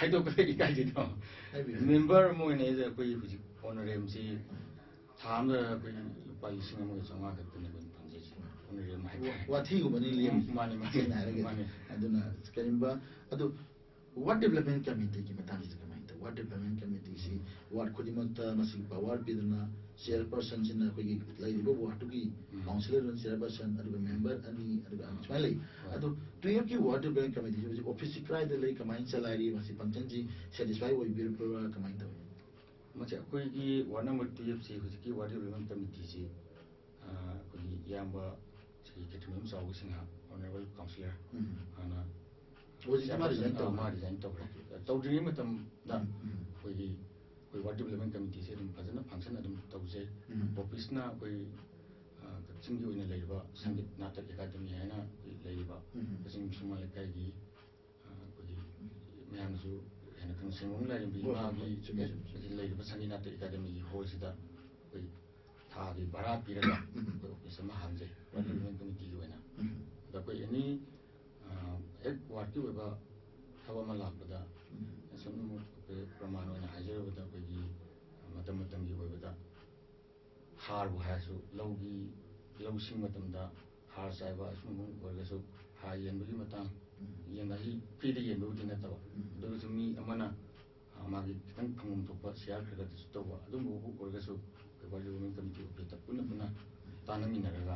ꯍꯥꯏꯗꯣꯛꯄꯗ ꯏꯀꯥꯏꯖꯩꯗꯣ꯫ ꯍꯥꯏꯕꯤꯌꯨ꯫ Member ꯑꯃ ꯑꯣꯏꯅ ꯑꯩꯁꯦ ꯑꯩꯈꯣꯏ ꯍꯧꯖꯤꯛ honorarium ꯁꯤ ꯊꯥ ꯑꯃꯗ ꯑꯩꯈꯣꯏ ꯂꯨꯄꯥ ꯂꯤꯁꯤꯡ ꯑꯃꯒ ꯆꯥꯝꯃꯉꯥ ꯈꯛꯇꯅꯦ ꯑꯩꯈꯣꯏꯅ ꯐꯪꯖꯩꯁꯦ꯫ Honorarium ꯍꯥꯏꯇꯥꯔꯦ꯫ ꯋꯥꯊꯤꯒꯨꯝꯕꯅꯤ ꯂꯦꯝ ꯃꯥꯅꯤ, ꯃꯥꯅꯤ, ꯁꯦꯡꯅ ꯍꯥꯏꯔꯒꯗꯤ꯫ ꯃꯥꯅꯤ꯫ ꯑꯗꯨꯅ ꯀꯔꯤꯒꯨꯝꯕ ꯑꯗꯨ Ward Development Committeeꯒꯤ ꯃꯇꯥꯡꯁꯤꯗ ꯀꯃꯥꯏꯅ ꯇꯧ? Ward Development Committeeꯁꯤ ward ꯈꯨꯗꯤꯡꯃꯛꯇ ꯃꯁꯤꯒꯤ power ꯄꯤꯗꯨꯅ chairpersonꯁꯤꯅ ꯑꯩꯈꯣꯏꯒꯤ ꯂꯩꯔꯤꯕ wardꯇꯨꯒꯤ ꯎꯝ꯫ councillorꯗꯨꯅ chairperson, ꯑꯗꯨꯒ member ꯑꯅꯤ, ꯑꯗꯨꯒ ꯁꯨꯃꯥꯏꯅ ꯂꯩ꯫ ꯍꯣꯏ꯫ ꯑꯗꯣ twelveꯀꯤ Ward Development Committeeꯁꯤ ꯍꯧꯖꯤꯛ officeꯁꯤ ꯀꯗꯥꯏꯗ ꯂꯩ, ꯀꯃꯥꯏꯅ ꯆꯂꯥꯏꯔꯤ, ꯃꯁꯤ functionꯁꯤ satisfy ꯑꯣꯏꯕꯤꯔꯕ꯭ꯔꯥ, ꯀꯃꯥꯏꯅ ꯇꯧꯏ? ꯃꯁꯤ ꯑꯩꯈꯣꯏꯒꯤ ward number twelveꯁꯤ ꯍꯧꯖꯤꯛꯀꯤ Ward Development Committeeꯁꯤ, ꯑ, ꯑꯩꯈꯣꯏꯒꯤ ꯏꯌꯥꯝꯕ ꯁ꯭ꯔꯤ ꯈꯦꯇ꯭ꯔꯤꯃꯌꯨꯝ ꯆꯥꯎꯕ ꯁꯤꯡꯍ, Honorable Councillor, ꯎꯝ꯫ ꯍꯥꯟꯅ ꯍꯧꯖꯤꯛꯇꯤ ꯃꯥ resign ꯑ, ꯇꯧꯈ꯭ꯔꯦ꯫ ꯃꯥ resign ꯇꯧꯈ꯭ꯔꯦ꯫ ꯇꯧꯗ꯭ꯔꯤꯉꯩ ꯃꯇꯝꯗ ꯎꯝ, ꯎꯝ꯫ ꯑꯩꯈꯣꯏꯒꯤ, ꯑꯩꯈꯣꯏ Ward Development Committeeꯁꯦ ꯑꯗꯨꯝ ꯐꯖꯅ function ꯑꯗꯨꯝ ꯇꯧꯖꯩ꯫ ꯎꯝ꯫ Officeꯅ ꯑꯩꯈꯣꯏ, ꯑ, ꯀꯛꯆꯤꯡꯒꯤ ꯑꯣꯏꯅ ꯂꯩꯔꯤꯕ ꯁꯪꯒꯤꯠ ꯅꯥꯇꯛ ꯑꯦꯀꯥꯗꯃꯤ ꯍꯥꯏꯅ ꯑꯩꯈꯣꯏ ꯂꯩꯔꯤꯕ ꯎꯝ꯫ ꯀꯛꯆꯤꯡ ꯁꯨꯃꯥꯡ ꯂꯩꯀꯥꯏꯒꯤ, ꯑ, ꯑꯩꯈꯣꯏꯒꯤ ꯃꯌꯥꯝꯅꯁꯨ ꯍꯦꯟꯅ ꯈꯪꯅ ꯁꯦꯡꯕꯝ ꯂꯥꯏꯔꯦꯝꯕꯤ ꯍꯣꯏ, ꯍꯣꯏ, ꯃꯥꯒꯤ ꯍꯣꯏ, ꯆꯨꯝꯃꯦ, ꯆꯨꯝꯃꯦ꯫ ꯍꯦꯛ ꯂꯩꯔꯤꯕ ꯁꯪꯒꯤꯠ ꯅꯥꯇꯛ ꯑꯦꯀꯥꯗꯃꯤꯒꯤ hallꯁꯤꯗ ꯑꯩꯈꯣꯏ ꯊꯥꯒꯤ ꯚꯔꯥ ꯄꯤꯔꯒ ꯎꯝ꯫ ꯑꯩꯈꯣꯏ office ꯑꯃ ꯍꯥꯡꯖꯩ, ꯎꯝ꯫ Ward Development Committeeꯒꯤ ꯑꯣꯏꯅ꯫ ꯎꯝ꯫ ꯑꯗ ꯑꯩꯈꯣꯏ any, ꯑ, ꯍꯦꯛ wardꯀꯤ ꯑꯣꯏꯕ ꯊꯕꯛ ꯑꯃ ꯂꯥꯛꯄꯗ ꯎꯝ꯫ ꯁꯝꯅ ꯑꯩꯈꯣꯏ ꯄ꯭ꯔꯃꯥꯟ ꯑꯣꯏꯅ ꯍꯥꯏꯖꯔꯕꯗ ꯑꯩꯈꯣꯏꯒꯤ ꯃꯇꯝ ꯃꯇꯝꯒꯤ ꯑꯣꯏꯕꯗ ꯍꯥꯔꯕꯨ ꯍꯥꯏꯔꯁꯨ ꯂꯧꯒꯤ, ꯂꯧꯁꯤꯡ ꯃꯇꯝꯗ ꯍꯥꯔ ꯆꯥꯏꯕ ꯑꯁꯤꯒꯨꯝꯕ ꯑꯣꯏꯔꯒꯁꯨ ꯍꯥꯔ ꯌꯦꯟꯕꯒꯤ ꯃꯇꯥꯡ, ꯎꯝ꯫ ꯌꯦꯟ ꯑꯁꯤ freeꯗ ꯌꯦꯟꯕꯕꯨꯗꯤ ꯅꯠꯇꯕ, ꯎꯝ꯫ ꯑꯗꯨ ꯑꯣꯏꯔꯒꯁꯨ ꯃꯤ ꯑꯃꯅ, ꯑ, ꯃꯥꯒꯤ ꯈꯤꯇꯪ ꯐꯪꯐꯝ ꯊꯣꯛꯄ share ꯈꯔ ꯈꯔꯗꯁꯨ ꯇꯧꯕ ꯑꯗꯨꯝꯕꯕꯨ ꯑꯣꯏꯔꯒꯁꯨ ꯑꯩꯈꯣꯏ Ward Development Committee officeꯇ ꯄꯨꯟꯅ ꯄꯨꯟꯅ ꯇꯥꯟꯅꯃꯤꯟꯅꯔꯒ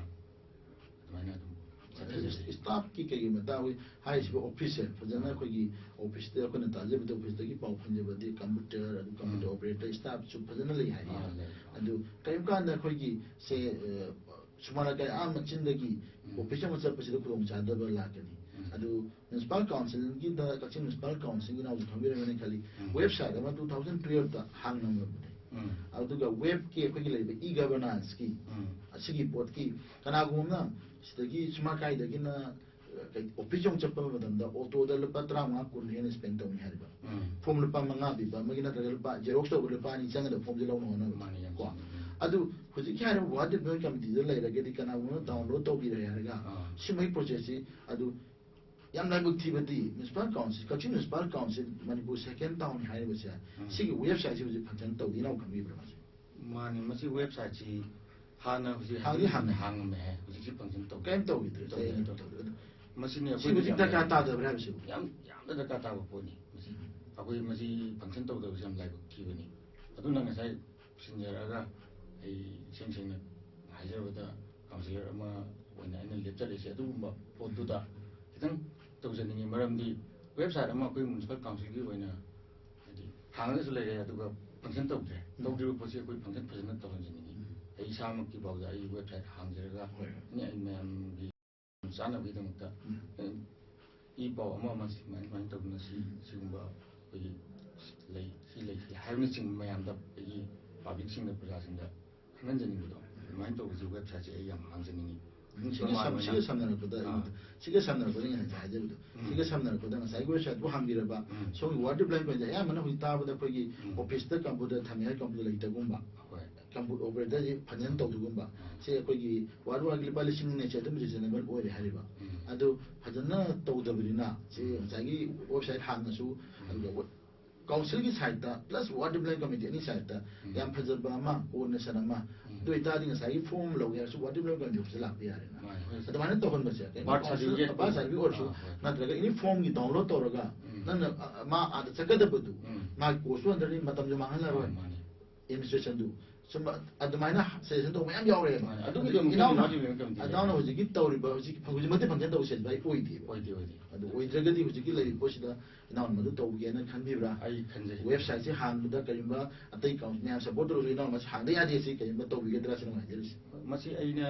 ꯑꯗꯨꯃꯥꯏꯅ ꯑꯗꯨꯝ ꯆꯠꯊꯖꯔꯤ꯫ Staffꯀꯤ ꯀꯩꯒꯤ ꯃꯇꯥꯡ ꯑꯩꯈꯣꯏ ꯍꯥꯏꯔꯤꯁꯤꯕ officeꯁꯦ ꯐꯖꯅ ꯑꯩꯈꯣꯏꯒꯤ officeꯇ ꯑꯩꯈꯣꯏꯅ ꯇꯥꯖꯕꯗ officeꯇꯒꯤ ꯄꯥꯎ ꯐꯪꯖꯕꯗꯤ computer, ꯑꯗꯨ computer ꯎꯝ꯫ Operator staffꯁꯨ ꯐꯖꯅ ꯂꯩ ꯍꯥꯏꯌꯦ꯫ ꯑꯥ, ꯂꯩ꯫ ꯑꯗꯨ ꯀꯔꯤꯒꯨꯝꯕ ꯀꯥꯟꯗ ꯑꯩꯈꯣꯏꯒꯤ ꯁꯦ, ꯑ, ꯁꯨꯃꯥꯡ ꯂꯩꯀꯥꯏ ꯑꯥ ꯃꯆꯤꯟꯗꯒꯤ ꯎꯝ꯫ office ꯑꯃ ꯆꯠꯄꯁꯤꯗ ꯈꯨꯗꯣꯡꯆꯥꯗꯕ ꯂꯥꯛꯀꯅꯤ꯫ ꯎꯝ꯫ ꯑꯗꯨ Municipal Councilꯒꯤꯗ, ꯀꯛꯆꯤꯡ Municipal Councilꯒꯤ ꯅꯥꯎꯁꯨ ꯈꯪꯕꯤꯔꯝꯒꯅꯤ ꯈꯜꯂꯤ, ꯎꯝ꯫ Website ꯑꯃ two thousand twelveꯇ ꯍꯥꯡꯂꯝꯃꯕꯅꯦ꯫ ꯎꯝ꯫ ꯑꯗꯨꯒ webꯀꯤ ꯑꯩꯈꯣꯏꯒꯤ ꯂꯩꯔꯤꯕ e-governanceꯀꯤ ꯎꯝ꯫ ꯑꯁꯤꯒꯤ ꯄꯣꯠꯀꯤ ꯀꯅꯥꯒꯨꯝꯕ ꯑꯃꯅ ꯁꯤꯗꯒꯤ ꯁꯨꯃꯥꯡ ꯂꯩꯀꯥꯏꯗꯒꯤꯅ, ꯑ, ꯀꯩ, office ꯌꯧ ꯆꯠꯄ ꯃꯇꯝꯗ autoꯗ ꯂꯨꯄꯥ ꯇꯔꯥꯃꯉꯥ ꯀꯨꯟ ꯍꯦꯟꯅ spend ꯇꯧꯅꯤ ꯍꯥꯏꯔꯤꯕ꯫ ꯎꯝ꯫ Form ꯂꯨꯄꯥ ꯃꯉꯥ ꯄꯤꯕ ꯑꯃꯒꯤ ꯅꯠꯇ꯭ꯔꯒ ꯂꯨꯄꯥ xerox ꯇꯧꯕ ꯂꯨꯄꯥ ꯑꯅꯤ ꯆꯪꯒꯗꯕ formꯁꯦ ꯂꯧꯅꯕ ꯍꯣꯠꯅꯕꯗ꯫ ꯃꯥꯅꯤ, ꯌꯥꯝ ꯀꯣ? ꯆꯪꯉꯤ꯫ ꯎꯝ꯫ ꯑꯗꯨ ꯍꯧꯖꯤꯛꯀꯤ ꯍꯥꯏꯔꯤꯕ Ward Development Committeeꯗ ꯂꯩꯔꯒꯗꯤ ꯀꯅꯥꯒꯨꯝꯕ download ꯇꯧꯕꯤꯔꯦ ꯍꯥꯏꯔꯒ ꯑꯥ꯫ ꯁꯤꯃꯩ processꯁꯤ ꯑꯗꯨ ꯌꯥꯝ ꯂꯥꯏꯕꯛ ꯊꯤꯕꯗꯤ Municipal Council, ꯀꯛꯆꯤꯡ Municipal Council Manipur second town ꯍꯥꯏꯔꯤꯕꯁꯦ, ꯎꯝ꯫ ꯁꯤꯒꯤ websiteꯁꯤ ꯍꯧꯖꯤꯛ function ꯇꯧꯗꯦ, ꯏꯅꯥꯎ ꯈꯪꯕꯤꯕ꯭ꯔꯥ ꯃꯁꯤ? ꯃꯥꯅꯤ, ꯃꯁꯤ ꯋꯦꯕꯁꯥꯏꯠꯁꯤ ꯍꯥꯟꯅ ꯍꯧꯖꯤꯛ ꯍꯥꯡꯗꯤ ꯍꯥꯡꯉꯦ꯫ ꯍꯥꯡꯉꯝꯃꯦ ꯍꯥꯏ, ꯍꯧꯖꯤꯛꯁꯤ ꯐꯪꯁꯟ ꯇꯧꯗꯦ꯫ ꯀꯔꯤꯝ ꯇꯧꯈꯤꯗ꯭ꯔꯦ, ꯇꯧꯗꯦ, ꯀꯔꯤꯝ ꯇꯧꯗꯦ꯫ ꯇꯧꯗ꯭ꯔꯦ꯫ ꯑꯗꯨ ꯃꯁꯤꯅꯤ ꯁꯤ ꯑꯩꯈꯣꯏꯗ ꯍꯧꯖꯤꯛ ꯌꯥꯝ ꯗꯔꯀꯥꯔ ꯂꯩ꯫ ꯇꯥꯗꯕ꯭ꯔꯥ ꯍꯥꯏꯕꯁꯤꯕꯨ? ꯌꯥꯝ ꯌꯥꯝꯅ ꯗꯔꯀꯥꯔ ꯇꯥꯕ ꯄꯣꯠꯅꯤ ꯃꯁꯤ꯫ ꯑꯩꯈꯣꯏ ꯃꯁꯤ ꯐꯪꯁꯟ ꯇꯧꯗꯕꯁꯤ ꯌꯥꯝ ꯂꯥꯏꯕꯛ ꯊꯤꯕꯅꯤ꯫ ꯑꯗꯨꯅ ꯉꯁꯥꯏ ꯁꯤꯟꯖꯔꯛꯑꯒ ꯑꯩ ꯏꯁꯦꯡ ꯁꯦꯡꯅ ꯍꯥꯏꯖꯔꯕꯗ ꯀꯥꯎꯟꯁꯤꯂꯔ ꯑꯃ ꯑꯣꯏꯅ ꯑꯩꯅ ꯂꯦꯞꯆꯔꯤꯁꯦ ꯑꯗꯨꯒꯨꯝꯕ ꯄꯣꯠꯇꯨꯗ ꯈꯤꯇꯪ ꯇꯧꯖꯅꯤꯡꯉꯤ꯫ ꯃꯔꯝꯗꯤ ꯋꯦꯕꯁꯥꯏꯠ ꯑꯃ ꯑꯩꯈꯣꯏ ꯃ꯭ꯌꯨꯅꯤꯁꯤꯄꯥꯜ ꯀꯥꯎꯟꯁꯤꯜꯒꯤ ꯑꯣꯏꯅ ꯍꯥꯏꯗꯤ ꯍꯥꯡꯉꯒꯁꯨ ꯂꯩꯔꯦ, ꯑꯗꯨꯒ ꯐꯪꯁꯟ ꯇꯧꯗ꯭ꯔꯦ꯫ ꯎꯝ꯫ ꯇꯧꯗ꯭ꯔꯤꯕ ꯄꯣꯠꯁꯤ ꯑꯩꯈꯣꯏ ꯐꯪꯁꯟ ꯐꯖꯅ ꯇꯧꯍꯟꯖꯅꯤꯡꯉꯤ꯫ ꯎꯝ꯫ ꯑꯩ ꯏꯁꯥꯃꯛꯀꯤ ꯐꯥꯎꯗ ꯑꯩ ꯋꯦꯕꯁꯥꯏꯠ ꯍꯥꯡꯖꯔꯒ ꯍꯣꯏ꯫ ꯑꯦꯅꯤ ꯑꯩ ꯃꯌꯥꯝꯒꯤ ꯆꯥꯅꯕꯒꯤꯗꯃꯛꯇ ꯎꯝ꯫ ꯑꯦ, ꯏ ꯄꯥꯎ ꯑꯃ ꯑꯃ ꯁꯨꯃꯥꯏꯅ ꯁꯨꯃꯥꯏꯅ ꯇꯧꯗꯅ ꯁꯤ ꯁꯤꯒꯨꯝꯕ ꯑꯩꯈꯣꯏꯒꯤ ꯂꯩ, ꯁꯤ ꯂꯩ, ꯁꯤ ꯍꯥꯏꯕꯅꯆꯤꯡꯕ ꯃꯌꯥꯝꯗ ꯑꯩꯈꯣꯏꯒꯤ ꯄꯥꯕ꯭ꯂꯤꯛꯁꯤꯡꯗ, ꯄ꯭ꯔꯖꯥꯁꯤꯡꯗ ꯈꯪꯍꯟꯖꯅꯤꯡꯕꯗꯣ ꯑꯗꯨꯃꯥꯏꯅ ꯇꯧꯕꯁꯤ ꯋꯦꯕꯁꯥꯏꯠꯁꯦ ꯑꯩ ꯌꯥꯝ ꯍꯥꯡꯖꯅꯤꯡꯉꯤ꯫ ꯎꯝ, ꯁꯤꯒ ꯁꯝ-, ꯁꯤꯒ ꯁꯝꯅꯔꯛꯄꯗ ꯑꯥ꯫ ꯑꯩꯉꯣꯟꯗ, ꯁꯤꯒ ꯁꯝꯅꯔꯛꯄꯗ ꯑꯩꯅ ꯉꯁꯥꯏ ꯍꯥꯏꯖꯕꯗꯣ, ꯎꯝ꯫ ꯁꯤꯒ ꯁꯝꯅꯔꯛꯄꯗ ꯉꯁꯥꯏꯒꯤ ꯋꯦꯕꯁꯥꯏꯠꯄꯨ ꯍꯥꯡꯕꯤꯔꯕ ꯎꯝ꯫ ꯁꯣꯝꯒꯤ ꯋꯥꯔꯗ ꯗꯤꯕ꯭ꯂꯞꯃꯦꯟ ꯀꯃꯤꯇꯤ ꯑꯌꯥꯝꯕꯅ ꯍꯧꯖꯤꯛ ꯇꯥꯕꯗ ꯑꯩꯈꯣꯏꯒꯤ ꯎꯝ꯫ ꯑꯣꯐꯤꯁꯇ ꯀꯝꯄ꯭ꯌꯨꯇꯔ ꯊꯝꯃꯦ ꯍꯥꯏ, ꯀꯝꯄ꯭ꯌꯨꯇꯔ ꯂꯩꯇꯒꯨꯝꯕ, ꯍꯣꯏ꯫ ꯀꯝꯄ꯭ꯌꯨꯇꯔ ꯑꯣꯄꯔꯦꯇꯔꯁꯤ ꯐꯖꯅ ꯇꯧꯗꯒꯨꯝꯕ, ꯎꯝ꯫ ꯁꯤ ꯑꯩꯈꯣꯏꯒꯤ ꯋꯥꯔꯗ ꯋꯥꯔꯗꯀꯤ ꯂꯨꯄꯥ ꯂꯤꯁꯤꯡ ꯑꯅꯤ ꯆꯥꯇ꯭ꯔꯨꯛ ꯔꯤꯖꯅꯦꯕꯜ ꯑꯣꯏꯔꯦ ꯍꯥꯏꯔꯤꯕ꯫ ꯎꯝ꯫ ꯑꯗꯨ ꯐꯖꯅ ꯇꯧꯗꯕꯅꯤꯅ ꯁꯤ ꯉꯁꯥꯏꯒꯤ ꯋꯦꯕꯁꯥꯏꯠ ꯍꯥꯡꯉꯁꯨ, ꯑꯗꯨꯒ ꯀꯥꯎꯟꯁꯤꯜꯒꯤ ꯁꯥꯏꯠꯇ ꯄ꯭ꯂꯁ ꯋꯥꯔꯗ ꯗꯤꯕ꯭ꯂꯞꯃꯦꯟ ꯀꯃꯤꯇꯤ ꯑꯅꯤ ꯁꯥꯏꯠꯇ ꯎꯝ꯫ ꯌꯥꯝ ꯐꯖꯕ ꯑꯃ ꯀꯣꯑꯣꯔꯗꯤꯅꯦꯁꯟ ꯑꯃ, ꯎꯝ꯫ ꯑꯗꯨ ꯑꯣꯏꯇꯥꯔꯗꯤ ꯉꯁꯥꯏꯒꯤ ꯐꯣꯝ ꯑꯃ ꯂꯧꯒꯦ ꯍꯥꯏꯔꯁꯨ ꯋꯥꯔꯗ ꯗꯤꯕ꯭ꯂꯞꯃꯦꯟ ꯀꯃꯤꯇꯤ ꯑꯣꯐꯤꯁꯇ ꯂꯥꯛꯄ ꯌꯥꯔꯦꯅ꯫ ꯃꯥꯅꯤ, ꯍꯣꯏ꯫ ꯑꯗꯨꯃꯥꯏꯅ ꯇꯧꯍꯟꯕꯁꯦ, ꯀꯩꯅꯣ, Birth council certificate birth certificate ꯑꯣꯏꯔꯁꯨ, ꯑꯥ, ꯍꯣꯏ꯫ ꯅꯠꯇ꯭ꯔꯒ ꯑꯦꯅꯤ ꯐꯣꯝꯒꯤ ꯗꯥꯎꯟꯂꯣꯗ ꯇꯧꯔꯒ ꯎꯝ꯫ ꯅꯪꯅ, ꯑ, ꯑ, ꯃꯥ ꯑꯥꯗ ꯆꯠꯀꯗꯕꯗꯨ, ꯎꯝ꯫ ꯃꯥꯒꯤ ꯀꯣꯁꯁꯨ ꯍꯟꯊꯔꯅꯤ, ꯃꯇꯝꯁꯨ ꯃꯥꯡꯍꯜꯂꯔꯣꯏ꯫ ꯃꯥꯅꯤ, ꯃꯥꯅꯤ꯫ ꯑꯦꯗꯃꯤꯅꯤꯁꯇ꯭ꯔꯦꯁꯟꯗꯨ ꯁꯨꯝꯕ ꯑꯗꯨꯃꯥꯏꯅ ꯁꯖꯦꯁꯟ ꯇꯧꯕ ꯃꯌꯥꯝ ꯌꯥꯎꯔꯦꯕ꯫ ꯃꯥꯅꯤ, ꯑꯗꯨ ꯑꯗꯨꯒꯤꯗꯃꯛꯇ ꯏꯅꯥꯎꯅ, ꯋꯥꯔꯗ ꯗꯤꯕ꯭ꯂꯞꯃꯦꯟ ꯀꯃꯤꯇꯤ ꯏꯅꯥꯎꯅ ꯍꯧꯖꯤꯛꯀꯤ ꯇꯧꯔꯤꯕ, ꯍꯧꯖꯤꯛ ꯍꯧꯖꯤꯛꯃꯛꯇꯤ ꯐꯪꯁꯟ ꯇꯧꯕ ꯁꯦꯟꯕ ꯑꯩ ꯑꯣꯏꯗꯦꯕ꯫ ꯑꯣꯏꯗꯦ, ꯑꯣꯏꯗꯦ꯫ ꯑꯗꯨ ꯑꯣꯏꯗ꯭ꯔꯒꯗꯤ ꯍꯧꯖꯤꯛꯀꯤ ꯂꯩꯔꯤꯕ ꯄꯣꯠꯁꯤꯗ ꯏꯅꯥꯎꯅ ꯃꯗꯨ ꯇꯧꯒꯦꯅ ꯈꯟꯕꯤꯕ꯭ꯔꯥ? ꯑꯩ ꯈꯟꯖꯩ꯫ ꯋꯦꯕꯁꯥꯏꯠꯁꯦ ꯍꯥꯡꯕꯗ ꯀꯔꯤꯒꯨꯝꯕ ꯑꯇꯩ ꯀꯥꯎꯟ-, ꯃꯌꯥꯝ ꯁꯄꯣꯔꯠ ꯇꯧꯔꯁꯨ ꯏꯅꯥꯎꯅ ꯃꯁꯤ ꯍꯥꯡꯗ ꯌꯥꯗꯦ ꯁꯤ ꯀꯔꯤꯒꯨꯝꯕ ꯇꯧꯕꯤꯒꯗ꯭ꯔꯥ ꯁꯤꯅ ꯍꯥꯏꯖꯔꯤꯁꯦ꯫ ꯃꯁꯤ ꯑꯩꯅ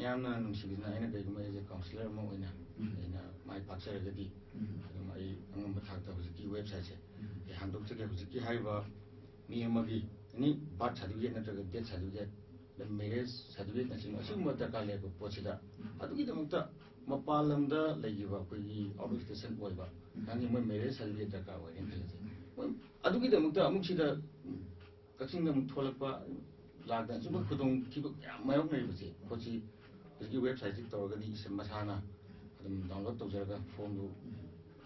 ꯌꯥꯝꯅ ꯅꯨꯡꯁꯤꯕꯤꯗꯨꯅ ꯑꯩꯅ ꯀꯩꯒꯨꯝꯕ ꯑꯩꯁꯦ ꯀꯥꯎꯟꯁꯤꯂꯔ ꯑꯃ ꯑꯣꯏꯅ ꯎꯝ꯫ ꯑꯩꯅ ꯃꯥꯏ ꯄꯥꯛꯆꯔꯒꯗꯤ ꯎꯝ꯫ ꯑꯗꯨꯝ ꯑꯩ ꯑꯉꯝꯕ ꯊꯥꯛꯇ ꯍꯧꯖꯤꯛꯀꯤ ꯋꯦꯕꯁꯥꯏꯠꯁꯦ ꯎꯝ꯫ ꯑꯩ ꯍꯥꯡꯗꯣꯛꯆꯒꯦ꯫ ꯍꯧꯖꯤꯛꯀꯤ ꯍꯥꯏꯔꯤꯕ ꯃꯤ ꯑꯃꯒꯤ ꯑꯦꯅꯤ ꯕꯥꯔꯊ ꯁꯥꯔꯇꯤꯐꯤꯀꯦꯠ ꯅꯠꯇ꯭ꯔꯒ ꯗꯦꯠ ꯁꯥꯔꯇꯤꯐꯤꯀꯦꯠ, ꯃꯦꯔꯦꯖ ꯁꯥꯔꯇꯤꯐꯤꯀꯦꯠꯅꯆꯤꯡꯕ ꯑꯁꯤꯒꯨꯝꯕ ꯗꯔꯀꯥꯔ ꯂꯩꯔꯛꯄ ꯄꯣꯠꯁꯤꯗ ꯎꯝ꯫ ꯑꯗꯨꯒꯤꯗꯃꯛꯇ ꯃꯄꯥꯟ ꯂꯝꯗ ꯂꯩꯈꯤꯕ ꯑꯩꯈꯣꯏꯒꯤ ꯑꯥꯎꯠ ꯑꯣꯐ ꯁ꯭ꯇꯦꯁꯟ ꯑꯣꯏꯕ ꯎꯝ꯫ ꯅꯪꯒꯤ ꯃꯣꯏ ꯃꯦꯔꯦꯖ ꯁꯥꯔꯇꯤꯐꯤꯀꯦꯠ ꯗꯔꯀꯥꯔ ꯑꯣꯏꯔꯦꯅ ꯈꯜꯂꯁꯦ꯫ ꯃꯣꯏ ꯑꯗꯨꯒꯤꯗꯃꯛꯇ ꯑꯃꯨꯛ ꯁꯤꯗ ꯀꯛꯆꯤꯡꯗ ꯑꯃꯨꯛ ꯊꯣꯛꯂꯛꯄ ꯂꯥꯛꯇꯅ ꯁꯨꯝꯕ ꯈꯨꯗꯣꯡꯊꯤꯕ ꯀꯌꯥ ꯃꯥꯌꯣꯛꯅꯔꯤꯕꯁꯦ꯫ ꯄꯣꯠꯁꯤ ꯍꯧꯖꯤꯛꯀꯤ ꯋꯦꯕꯁꯥꯏꯠꯁꯤ ꯇꯧꯔꯒꯗꯤ ꯏꯁ-, ꯃꯁꯥꯅ ꯑꯗꯨꯝ ꯗꯥꯎꯟꯂꯣꯗ ꯇꯧꯖꯔꯒ ꯐꯣꯝꯗꯨ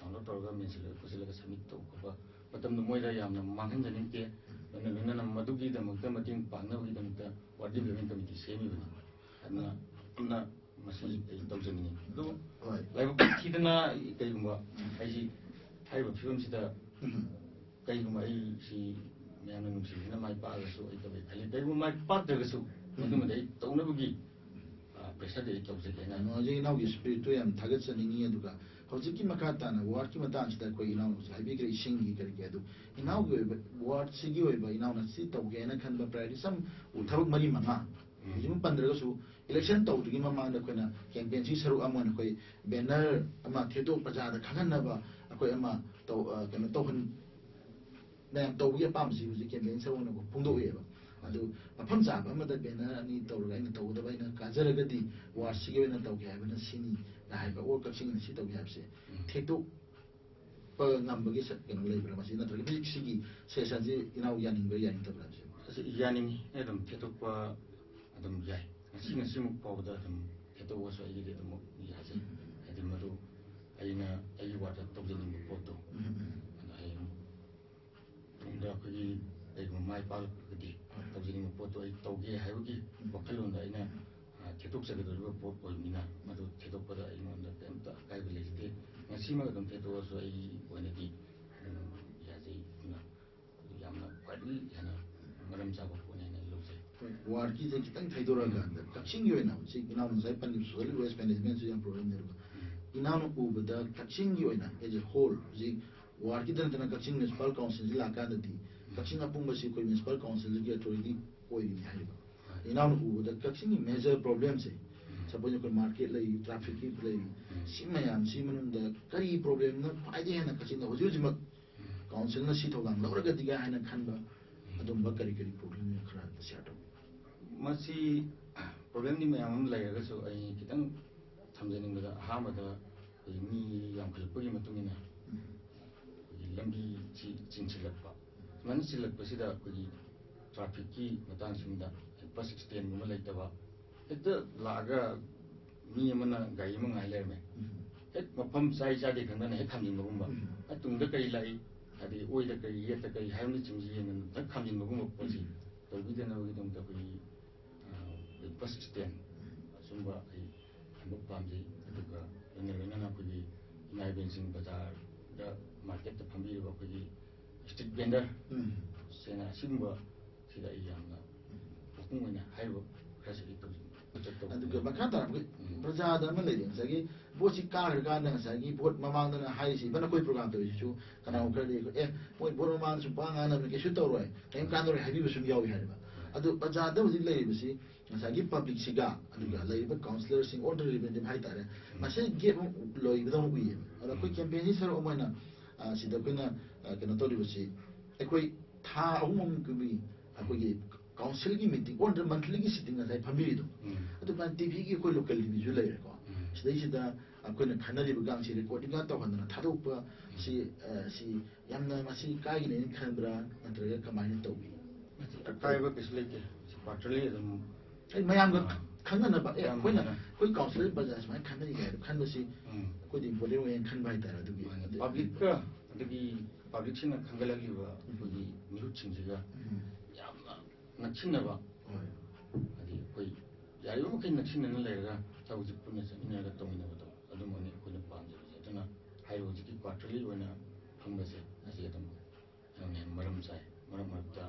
ꯗꯥꯎꯟꯂꯣꯗ ꯇꯧꯔꯒ ꯃꯦꯟꯁꯤꯜꯂꯒ ꯈꯣꯠꯆꯤꯜꯂꯒ ꯁꯕꯃꯤꯠ ꯇꯧꯕ ꯈꯣꯠꯄ ꯃꯇꯝꯗ ꯃꯣꯏꯗ ꯌꯥꯝꯅ ꯃꯥꯡꯍꯟꯖꯅꯤꯡꯗꯦ꯫ ꯂꯣꯏꯅ ꯂꯣꯏꯅꯅ ꯃꯗꯨꯒꯤꯗꯃꯛꯇ ꯃꯇꯦꯡ ꯄꯥꯡꯅꯕꯒꯤꯗꯃꯛꯇ ꯋꯥꯔꯗ ꯗꯤꯕ꯭ꯂꯞꯃꯦꯟ ꯀꯃꯤꯇꯤ ꯁꯦꯝꯃꯤꯕꯅꯤ꯫ ꯑꯗꯨꯅ ꯑꯗꯨꯝꯅ ꯃꯁꯤ ꯑꯩ ꯇꯧꯖꯅꯤꯡꯉꯤ꯫ ꯑꯗꯨ ꯍꯣꯏ꯫ ꯂꯥꯏꯕꯛ ꯊꯤꯗꯅ ꯑꯩ ꯀꯩꯒꯨꯝꯕ ꯑꯩꯁꯤ ꯍꯥꯏꯔꯤꯕ ꯐꯤꯕꯝꯁꯤꯗ ꯎꯝ꯫ ꯀꯩꯒꯨꯝꯕ ꯑꯩ ꯁꯤ ꯃꯌꯥꯝꯅ ꯅꯨꯡꯁꯤꯕꯤꯗꯨꯅ ꯃꯥꯏ ꯄꯥꯛꯑꯒꯁꯨ ꯑꯩ ꯇꯧꯋꯦ ꯈꯜꯂꯤ꯫ ꯀꯩꯒꯨꯝꯕ ꯃꯥꯏ ꯄꯥꯛꯇ꯭ꯔꯒꯁꯨ ꯃꯗꯨꯃꯗꯤ ꯑꯩ ꯇꯧꯅꯕꯒꯤ ꯄ꯭ꯔꯦꯁꯔꯗꯤ ꯑꯩ ꯇꯧꯖꯒꯦꯅ꯫ ꯀꯩꯅꯣ, ꯍꯧꯖꯤꯛ ꯏꯅꯥꯎꯒꯤ ꯁ꯭ꯄꯤꯔꯤꯠꯇꯨ ꯌꯥꯝ ꯊꯥꯒꯠꯆꯅꯤꯡꯉꯤ꯫ ꯑꯗꯨꯒ ꯍꯧꯖꯤꯛꯀꯤ ꯃꯈꯥ ꯇꯥꯅ ꯋꯥꯔꯗꯀꯤ ꯃꯇꯥꯡꯁꯤꯗ ꯑꯩꯈꯣꯏ ꯏꯅꯥꯎꯅꯁꯨ ꯍꯥꯏꯕꯤꯈ꯭ꯔꯦ, ꯏꯁꯤꯡꯒꯤ ꯀꯔꯤꯒꯤ꯫ ꯑꯗꯨ ꯏꯅꯥꯎꯒꯤ ꯑꯣꯏꯕ ꯋꯥꯔꯗꯁꯤꯒꯤ ꯑꯣꯏꯕ ꯏꯅꯥꯎꯅ ꯁꯤ ꯇꯧꯒꯦꯅ ꯈꯟꯕ priority ꯁꯝ ꯊꯕꯛ ꯃꯔꯤ ꯃꯉꯥ ꯍꯧꯖꯤꯛꯃꯛ ꯄꯟꯗ꯭ꯔꯒꯁꯨ, ꯏꯂꯦꯛꯁꯟ ꯇꯧꯗ꯭ꯔꯤꯉꯩ ꯃꯃꯥꯡꯗ ꯑꯩꯈꯣꯏꯅ ꯀꯦꯝꯄꯦꯟꯁꯤꯒꯤ ꯁꯔꯨꯛ ꯑꯃ ꯑꯣꯏꯅ ꯑꯩꯈꯣꯏ ꯕꯦꯅꯔ ꯑꯃ ꯊꯦꯠꯇꯣꯛ, ꯄ꯭ꯔꯖꯥꯗ ꯈꯪꯍꯟꯅꯕ ꯑꯩꯈꯣꯏ ꯑꯃ ꯇꯧ-, ꯑ, ꯀꯩꯅꯣ ꯇꯧꯍꯟ-, ꯃꯌꯥꯝ ꯇꯧꯕꯒꯤ ꯑꯄꯥꯝꯕꯁꯤ ꯍꯧꯖꯤꯛ ꯀꯦꯝꯄꯦꯟ ꯁꯔꯨꯛ ꯑꯣꯏꯅ ꯑꯩꯈꯣꯏ ꯐꯣꯡꯗꯣꯛꯑꯦꯕ꯫ ꯑꯗꯨ ꯃꯐꯝ ꯆꯥꯕ ꯑꯃꯗ ꯕꯦꯅꯔ ꯑꯅꯤ ꯇꯧꯔꯒ ꯑꯩꯅ ꯇꯧꯒꯗꯕ, ꯑꯩꯅ ꯀꯥꯖꯔꯒꯗꯤ ꯋꯥꯔꯗꯁꯤꯒꯤ ꯑꯣꯏꯅ ꯇꯧꯒꯦ ꯍꯥꯏꯕꯅ ꯁꯤꯅꯤ ꯍꯥꯏꯕ, ꯑꯣꯔ ꯀꯛꯆꯤꯡꯒꯤꯅ ꯁꯤ ꯇꯧꯒꯦ ꯍꯥꯏꯕꯁꯦ ꯊꯦꯛꯇꯣꯛꯄ ꯉꯝꯕꯒꯤ ꯁ-, ꯀꯩꯅꯣ ꯂꯩꯕ꯭ꯔꯥ ꯃꯁꯤ? ꯅꯠꯇ꯭ꯔꯒ ꯍꯧꯖꯤꯛ ꯁꯤꯒꯤ ꯁꯦꯁꯟꯁꯤ ꯏꯅꯥꯎ ꯌꯥꯅꯤꯡꯕ꯭ꯔꯥ ꯌꯥꯅꯤꯡꯗꯕ꯭ꯔꯥ ꯍꯥꯏꯕꯁꯦ? ꯑꯁꯤ ꯌꯥꯅꯤꯡꯉꯤ꯫ ꯑꯩ ꯑꯗꯨꯝ ꯊꯦꯠꯇꯣꯛꯄ ꯑꯗꯨꯝ ꯌꯥꯏ꯫ ꯉꯁꯤ, ꯉꯁꯤꯃꯨꯛ ꯐꯥꯎꯕꯗ ꯑꯗꯨꯝ ꯊꯦꯠꯇꯣꯛꯑꯁꯨ ꯑꯩꯒꯤꯗꯤ ꯑꯗꯨꯝ ꯌꯥꯖꯩ꯫ ꯍꯥꯏꯗꯤ ꯃꯗꯨ ꯑꯩꯅ ꯑꯩꯒꯤ ꯋꯥꯔꯗꯇ ꯇꯧꯖꯅꯤꯡꯕ ꯄꯣꯠꯇꯣ ꯑꯗꯣ ꯍꯌꯦꯡ ꯇꯨꯡꯗ ꯑꯩꯈꯣꯏꯒꯤ ꯀꯩꯒꯨꯝꯕ ꯃꯥꯏ ꯄꯥꯛꯂꯛꯄꯗꯤ ꯇꯧꯖꯅꯤꯡꯕ ꯄꯣꯠꯇꯣ ꯑꯩ ꯇꯧꯒꯦ ꯍꯥꯏꯕꯒꯤ ꯋꯥꯈꯜꯂꯣꯟꯗ ꯑꯩꯅ, ꯑ, ꯊꯦꯠꯇꯣꯛꯆꯒꯗꯧꯔꯤꯕ ꯄꯣꯠ ꯑꯣꯏꯕꯅꯤꯅ ꯃꯗꯨ ꯊꯦꯠꯇꯣꯛꯄꯗ ꯑꯩꯉꯣꯟꯗ ꯀꯔꯤꯝꯇ ꯑꯀꯥꯏꯕ ꯂꯩꯖꯗꯦ꯫ ꯉꯁꯤꯃꯛ ꯑꯗꯨꯝ ꯊꯦꯠꯇꯣꯛꯑꯁꯨ ꯑꯩꯒꯤ ꯑꯣꯏꯅꯗꯤ ꯑꯗꯨꯝ ꯌꯥꯖꯩ꯫ ꯑꯗꯨꯅ ꯑꯗꯨ ꯌꯥꯝꯅ ꯈ꯭ꯋꯥꯏꯗꯒꯤ ꯍꯦꯟꯅ ꯃꯔꯝ ꯆꯥꯕ ꯄꯣꯠꯅꯦꯅ ꯑꯩ ꯂꯧꯖꯩ꯫ ꯍꯣꯏ, ꯋꯥꯔꯗꯀꯤ ꯈꯤꯇꯪ ꯊꯩꯗꯣꯔꯛꯑꯀꯥꯟꯗ ꯀꯛꯆꯤꯡꯒꯤ ꯑꯣꯏꯅ ꯍꯧꯖꯤꯛ ꯏꯅꯥꯎꯅ ꯉꯁꯥꯏ ꯄꯟꯈꯤꯕ solid waste managementꯁꯨ ꯌꯥꯝ problem ꯂꯩꯔꯦꯕ꯫ ꯏꯅꯥꯎꯅ ꯎꯕꯗ ꯀꯛꯆꯤꯡꯒꯤ ꯑꯣꯏꯅ as a whole ꯍꯧꯖꯤꯛ ꯋꯥꯔꯗꯀꯤꯗ ꯅꯠꯇꯅ ꯀꯛꯆꯤꯡ municipal councilꯁꯤ ꯂꯥꯛꯀꯥꯟꯗꯗꯤ ꯀꯛꯆꯤꯡ ꯑꯄꯨꯟꯕꯁꯤ ꯑꯩꯈꯣꯏ municipal councilꯒꯤ authority ꯑꯣꯏꯔꯤꯅꯤ ꯍꯥꯏꯔꯤꯕ꯫ ꯏꯅꯥꯎꯅ ꯎꯕꯗ ꯀꯛꯆꯤꯡꯒꯤ major problemꯁꯦ, suppose ꯑꯩꯈꯣꯏ market ꯂꯩ, trafficꯀꯤ ꯂꯩ, ꯁꯤ ꯃꯌꯥꯝꯁꯤ ꯃꯅꯨꯡꯗ ꯀꯔꯤ problemꯅ ꯈ꯭ꯋꯥꯏꯗꯒꯤ ꯍꯦꯟꯅ ꯀꯛꯆꯤꯡꯗ ꯍꯧꯖꯤꯛ ꯍꯧꯖꯤꯛꯃꯛ councilꯅ ꯁꯤ ꯊꯧꯗꯥꯡ ꯂꯧꯔꯒꯗꯤꯒ ꯍꯥꯏꯅ ꯈꯟꯕ ꯑꯗꯨꯝꯕ ꯀꯔꯤ ꯀꯔꯤ problemꯅ ꯈꯔ ꯑꯝꯇ share ꯇꯧꯕꯤꯌꯨ꯫ ꯃꯁꯤ problemꯗꯤ ꯃꯌꯥꯝ ꯑꯃ ꯂꯩꯔꯒꯁꯨ ꯑꯩ ꯈꯤꯇꯪ ꯊꯝꯖꯅꯤꯡꯕꯗ, ꯑꯍꯥꯟꯕꯗ ꯑꯩꯈꯣꯏ ꯃꯤ ꯌꯥꯝꯈꯠꯂꯛꯄꯒꯤ ꯃꯇꯨꯡ ꯏꯟꯅ ꯑꯩꯈꯣꯏꯒꯤ ꯂꯝꯕꯤ ꯆꯤ-, ꯆꯤꯟꯁꯤꯜꯂꯛꯄ, ꯁꯨꯃꯥꯏꯅ ꯆꯤꯜꯂꯛꯄꯁꯤꯗ ꯑꯩꯈꯣꯏꯒꯤ trafficꯀꯤ ꯃꯇꯥꯡꯁꯤꯡꯗ bus standꯒꯨꯝꯕ ꯂꯩꯇꯕ, ꯍꯦꯛꯇ ꯂꯥꯛꯑꯒ ꯃꯤ ꯑꯃꯅ ꯒꯥꯔꯤ ꯑꯃ ꯉꯥꯏ ꯂꯩꯔꯝꯃꯦ, ꯍꯦꯛ ꯃꯐꯝ ꯆꯥꯏ ꯆꯥꯗꯦ ꯈꯪꯗꯅ ꯍꯦꯛ ꯈꯥꯝꯖꯤꯟꯕꯒꯨꯝꯕ, ꯑ, ꯇꯨꯡꯗ ꯀꯔꯤ ꯂꯥꯛꯏ, ꯑꯗꯩ ꯑꯣꯏꯗ ꯀꯔꯤ ꯌꯦꯠꯇ ꯀꯔꯤ ꯍꯥꯏꯕꯅꯆꯤꯡꯕꯁꯤ ꯌꯦꯡꯗꯅ ꯐꯖꯅ ꯈꯥꯝꯖꯤꯟꯕꯒꯨꯝꯕ ꯄꯣꯠꯁꯤ ꯇꯧꯕꯤꯗꯅꯕꯒꯤꯗꯃꯛꯇ ꯑꯩꯈꯣꯏꯒꯤ ꯕꯁ ꯁ꯭ꯇꯦꯟ ꯑꯁꯨꯝꯕ ꯑꯩ ꯊꯝꯕ ꯄꯥꯝꯖꯩ꯫ ꯑꯗꯨꯒ ꯂꯣꯏꯅ ꯂꯣꯏꯅꯅ ꯑꯩꯈꯣꯏꯒꯤ ꯏꯃꯥ ꯏꯕꯦꯟꯁꯤꯡ ꯕꯖꯥꯔꯗ ꯃꯥꯔꯀꯦꯠꯇ ꯐꯝꯕꯤꯔꯤꯕ ꯑꯩꯈꯣꯏꯒꯤ ꯁ꯭ꯇ꯭ꯔꯤꯠ ꯚꯦꯟꯗꯔ ꯁꯦꯅ ꯑꯁꯤꯒꯨꯝꯕ ꯁꯤꯗ ꯑꯩ ꯌꯥꯝꯅ ꯃꯄꯨꯡ ꯑꯣꯏꯅ ꯍꯥꯏꯔꯤꯕ ꯈꯔꯁꯤꯗꯤ ꯇꯧꯖꯅꯤꯡꯉꯤ꯫ ꯑꯗꯨꯒ ꯃꯈꯥ ꯇꯥꯔꯛꯄꯒꯤ ꯎꯝ꯫ ꯄ꯭ꯔꯖꯥꯗ ꯑꯃ ꯂꯩꯔꯦ, ꯉꯁꯥꯏꯒꯤ ꯚꯣꯠꯁꯤ ꯀꯥꯈ꯭ꯔꯀꯥꯟꯗ ꯉꯁꯥꯏꯒꯤ ꯚꯣꯠ ꯃꯃꯥꯡꯗꯅ ꯍꯥꯏꯔꯤꯁꯤ, ꯏꯚꯟ ꯑꯩꯈꯣꯏ ꯄ꯭ꯔꯣꯒ꯭ꯔꯥꯝ ꯇꯧꯔꯤꯁꯤꯁꯨ ꯀꯅꯥꯒꯨꯝꯕ ꯈꯔꯗꯤ ꯑꯩꯈꯣꯏ, "ꯑꯦ, ꯃꯣꯏ ꯚꯣꯠ ꯃꯃꯥꯡꯗ ꯁꯨꯝ ꯄꯥꯡ ꯉꯥꯡꯅꯕꯅꯤ, ꯀꯩꯁꯨ ꯇꯧꯔꯣꯏ, ꯀꯔꯤꯝ ꯀꯥꯟꯅꯔꯣꯏ" ꯍꯥꯏꯕꯤꯕ ꯁꯨꯝ ꯌꯥꯎꯏ ꯍꯥꯏꯔꯤꯕ꯫ ꯑꯗꯨ ꯄ꯭ꯔꯖꯥꯗ ꯍꯧꯖꯤꯛ ꯂꯩꯔꯤꯕꯁꯤ ꯉꯁꯥꯏꯒꯤ ꯄꯕ꯭ꯂꯤꯛꯁꯤꯒ, ꯑꯗꯨꯒ ꯂꯩꯔꯤꯕ ꯀꯥꯎꯟꯁꯤꯂꯔꯁꯤꯡ, ꯑꯣꯜꯗꯔ ꯔꯤꯄ꯭ꯔꯖꯦꯟꯇꯦꯇꯤꯚ ꯍꯥꯏꯇꯥꯔꯦ, ꯃꯁꯤ ꯒꯦꯞ ꯑꯃ ꯂꯩꯕꯗꯧꯅ ꯎꯏꯌꯦꯕ꯫ ꯑꯗꯣ ꯑꯩꯈꯣꯏ ꯀꯦꯝꯄꯦꯟꯒꯤ ꯁꯔꯨꯛ ꯑꯃ ꯑꯣꯏꯅ, ꯑ, ꯁꯤꯗ ꯑꯩꯈꯣꯏꯅ, ꯑ, ꯀꯩꯅꯣ ꯇꯧꯔꯤꯕꯁꯤ, ꯑꯩꯈꯣꯏ ꯊꯥ ꯑꯍꯨꯝ ꯑꯍꯨꯝꯒꯤ ꯑꯩꯈꯣꯏꯒꯤ ꯀꯥꯎꯟꯁꯤꯜꯒꯤ ꯃꯤꯇꯤꯡ, ꯑꯣꯜꯗꯔ ꯃꯟꯊꯂꯤꯒꯤ ꯁꯤꯇꯤꯡ ꯉꯁꯥꯏ ꯐꯝꯕꯤꯔꯤꯗꯣ, ꯎꯝ꯫ ꯑꯗꯨ ꯃꯥꯅ ꯇꯤꯚꯤꯒꯤ ꯑꯩꯈꯣꯏ ꯂꯣꯀꯦꯜ ꯇꯤꯚꯤꯁꯨ ꯂꯩꯔꯦꯀꯣ꯫ ꯎꯝ꯫ ꯁꯤꯗꯩꯁꯤꯗ ꯑꯩꯈꯣꯏꯅ ꯈꯟꯅꯔꯤꯕ ꯒꯥꯡꯁꯤ ꯔꯦꯀꯣꯔꯗꯤꯡꯒ ꯇꯧꯍꯟꯗꯅ ꯊꯥꯗꯣꯛꯄ ꯁꯤ, ꯑ, ꯁꯤ ꯌꯥꯝꯅ ꯃꯁꯤ ꯀꯥꯏꯒꯅꯦꯅ ꯈꯟꯕ꯭ꯔꯥ, ꯅꯠꯇ꯭ꯔꯒ ꯀꯃꯥꯏꯅ ꯇꯧꯕꯤ? ꯑꯀꯥꯏꯕ ꯀꯩꯁꯨ ꯂꯩꯇꯦ꯫ ꯀ꯭ꯋꯥꯇꯔꯂꯤ ꯑꯗꯨꯝ ꯑꯩ ꯃꯌꯥꯝꯒ ꯑꯥ꯫ ꯈꯪꯅꯅꯕ, "ꯑꯦ, ꯌꯥꯝ ꯑꯩꯈꯣꯏꯅ, ꯐꯖꯅ꯫ ꯑꯩꯈꯣꯏ ꯀꯥꯎꯟꯁꯤꯜ ꯕꯖꯥꯔ ꯁꯨꯃꯥꯏꯅ ꯈꯟꯅꯔꯤꯒꯦ" ꯍꯥꯏꯕ ꯈꯟꯕꯁꯤ ꯎꯝ꯫ ꯑꯩꯈꯣꯏꯗꯤ ꯏꯝꯄꯣꯔꯇꯦꯟ ꯑꯣꯏꯌꯦꯅ ꯈꯟꯕ ꯍꯥꯏꯇꯥꯔꯦ꯫ ꯑꯗꯨꯒꯤ ꯃꯥꯅꯦ꯫ ꯑꯗꯨ ꯄꯕ꯭ꯂꯤꯛꯀ ꯑꯗꯒꯤ ꯄꯕ꯭ꯂꯤꯛꯁꯤꯡꯅ ꯈꯟꯒꯠꯂꯛꯂꯤꯕ ꯑꯩꯈꯣꯏꯒꯤ ꯃꯤꯍꯨꯠꯁꯤꯡꯁꯤꯒ ꯎꯝ꯫ ꯌꯥꯝꯅ ꯅꯛꯁꯤꯟꯅꯕ, ꯍꯣꯏ꯫ ꯍꯥꯏꯗꯤ ꯑꯩꯈꯣꯏ ꯌꯥꯔꯤꯕ ꯃꯈꯩ ꯅꯛꯁꯤꯟꯅꯅ ꯂꯩꯔꯒ ꯊꯕꯛꯁꯦ ꯄꯨꯟꯅ ꯆꯠꯃꯤꯟꯅꯔꯒ ꯇꯧꯃꯤꯟꯅꯕꯗꯣ, ꯑꯗꯨꯃꯛꯅꯤ ꯑꯩꯈꯣꯏꯅ ꯄꯥꯝꯖꯕꯁꯦ꯫ ꯑꯗꯨꯅ ꯍꯥꯏꯔꯤꯕ ꯍꯧꯖꯤꯛꯀꯤ ꯀ꯭ꯋꯥꯇꯔꯂꯤ ꯑꯣꯏꯅ ꯐꯝꯕꯁꯦ ꯑꯁꯤ ꯑꯗꯨꯝ ꯌꯥꯝꯅ ꯍꯦꯟꯅ ꯃꯔꯝ ꯆꯥꯏ꯫ ꯃꯔꯛ ꯃꯔꯛꯇ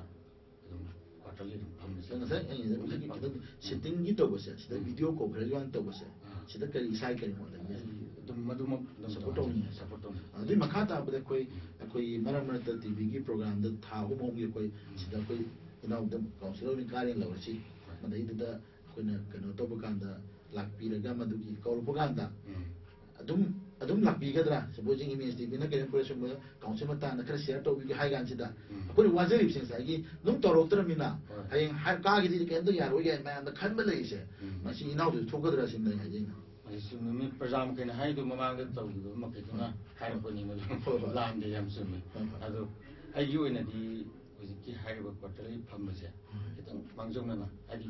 ꯑꯗꯨꯝ ꯀ꯭ꯋꯥꯇꯔꯂꯤ ꯑꯗꯨꯝ ꯐꯝꯕꯁꯦ꯫ ꯉꯁꯥꯏ ꯑꯩꯅ ꯍꯧꯖꯤꯛ ꯈꯤꯇꯪ ꯁꯤꯠꯇꯤꯡꯒꯤ ꯇꯧꯕꯁꯦ, ꯁꯤꯗ ꯎꯝ꯫ ꯚꯤꯗꯤꯑꯣ ꯀꯣꯟꯐꯔꯦꯟꯁ ꯇꯧꯕꯁꯦ, ꯑꯥ꯫ ꯁꯤꯗ ꯀꯔꯤ ꯏꯁꯥꯒꯤ ꯀꯔꯤ ꯃꯣꯠ ꯂꯩꯒꯦ? ꯑꯩ ꯑꯗꯨꯝ ꯃꯗꯨꯃꯛ ꯑꯗꯨꯝ ꯁꯞꯄꯣꯔꯠ ꯇꯧꯅꯤꯡꯉꯦ꯫ ꯁꯞꯄꯣꯔꯠ ꯇꯧꯅꯤꯡꯉꯦ꯫ ꯑꯗꯨꯏ ꯃꯈꯥ ꯇꯥꯕꯗ ꯑꯩꯈꯣꯏ, ꯎꯝ꯫ ꯑꯩꯈꯣꯏꯒꯤ ꯃꯔꯛ ꯃꯔꯛꯇ ꯇꯤꯚꯤꯒꯤ ꯄ꯭ꯔꯣꯒ꯭ꯔꯥꯝꯗ ꯊꯥ ꯑꯍꯨꯝ ꯑꯍꯨꯝꯒꯤ ꯑꯩꯈꯣꯏ ꯎꯝ꯫ ꯁꯤꯗ ꯑꯩꯈꯣꯏ ꯏꯅꯥꯎꯗ ꯀꯥꯎꯟꯁꯤꯜ ꯑꯣꯏꯅ ꯀꯥꯔꯦꯅ ꯂꯧꯔꯁꯤ꯫ ꯍꯣꯏ꯫ ꯃꯗꯩꯗꯨꯗ ꯑꯩꯈꯣꯏꯅ ꯀꯩꯅꯣ ꯇꯧꯕ ꯀꯥꯟꯗ, ꯂꯥꯛꯄꯤꯔꯒ ꯃꯗꯨꯒꯤ ꯀꯧꯔꯛꯄ ꯀꯥꯟꯗ ꯎꯝ꯫ ꯑꯗꯨꯝ, ꯑꯗꯨꯝ ꯂꯥꯛꯄꯤꯒꯗ꯭ꯔꯥ? ꯁꯄꯣꯖꯤꯡ ꯑꯦꯝ ꯑꯦꯁ ꯇꯤꯚꯤꯅ ꯀꯩꯅꯣ ꯄꯨꯔꯛꯑꯦ, ꯁꯨꯝꯕ ꯀꯥꯎꯟꯁꯤꯜ ꯃꯇꯥꯡꯗ ꯈꯔ ꯁꯤꯌꯔ ꯇꯧꯕꯤꯒꯦ ꯍꯥꯏ ꯀꯥꯟꯁꯤꯗ, ꯎꯝ꯫ ꯑꯩꯈꯣꯏꯅ ꯋꯥꯖꯔꯤꯕꯁꯦ ꯉꯁꯥꯏꯒꯤ ꯑꯗꯨꯝ ꯇꯧꯔꯛꯇ꯭ꯔꯕꯅꯤꯅ, ꯍꯣꯏ꯫ ꯍꯌꯦꯡ ꯍꯥꯏ-, ꯀꯥꯈꯤꯗꯤ ꯀꯩꯝꯇ ꯌꯥꯔꯣꯏ ꯀꯥꯏꯅ ꯃꯌꯥꯝꯗ ꯈꯟꯕ ꯂꯩꯔꯤꯁꯦ, ꯎꯝ꯫ ꯃꯁꯤ ꯏꯅꯥꯎꯗꯁꯨ ꯊꯣꯛꯀꯗ꯭ꯔꯥ ꯁꯤꯅꯤ ꯑꯩ ꯍꯥꯏꯖꯩꯅ꯫ ꯑꯩ ꯆꯨꯝꯃꯤ, ꯃꯤ ꯄ꯭ꯔꯖꯥ ꯃꯈꯩꯅ ꯍꯥꯏꯗꯣ ꯃꯃꯥꯡꯗ ꯇꯧꯈꯤꯕ ꯃꯈꯩꯗꯨꯅ ꯍꯣꯏ꯫ ꯍꯥꯏꯔꯛꯄꯅꯤꯅ ꯑꯗꯨꯝ ꯍꯣꯏ, ꯍꯣꯏ꯫ ꯂꯥꯟꯗꯦ, ꯌꯥꯝ ꯆꯨꯝꯃꯤ꯫ ꯍꯣꯏ, ꯍꯣꯏ꯫ ꯑꯗꯣ ꯑꯩꯒꯤ ꯑꯣꯏꯅꯗꯤ ꯍꯧꯖꯤꯛꯀꯤ ꯍꯥꯏꯔꯤꯕ ꯀ꯭ꯋꯥꯇꯔꯂꯤ ꯐꯝꯕꯁꯦ ꯍꯣꯏ꯫ ꯈꯤꯇꯪ ꯃꯥꯡꯖꯧꯅꯅ, ꯍꯥꯏꯗꯤ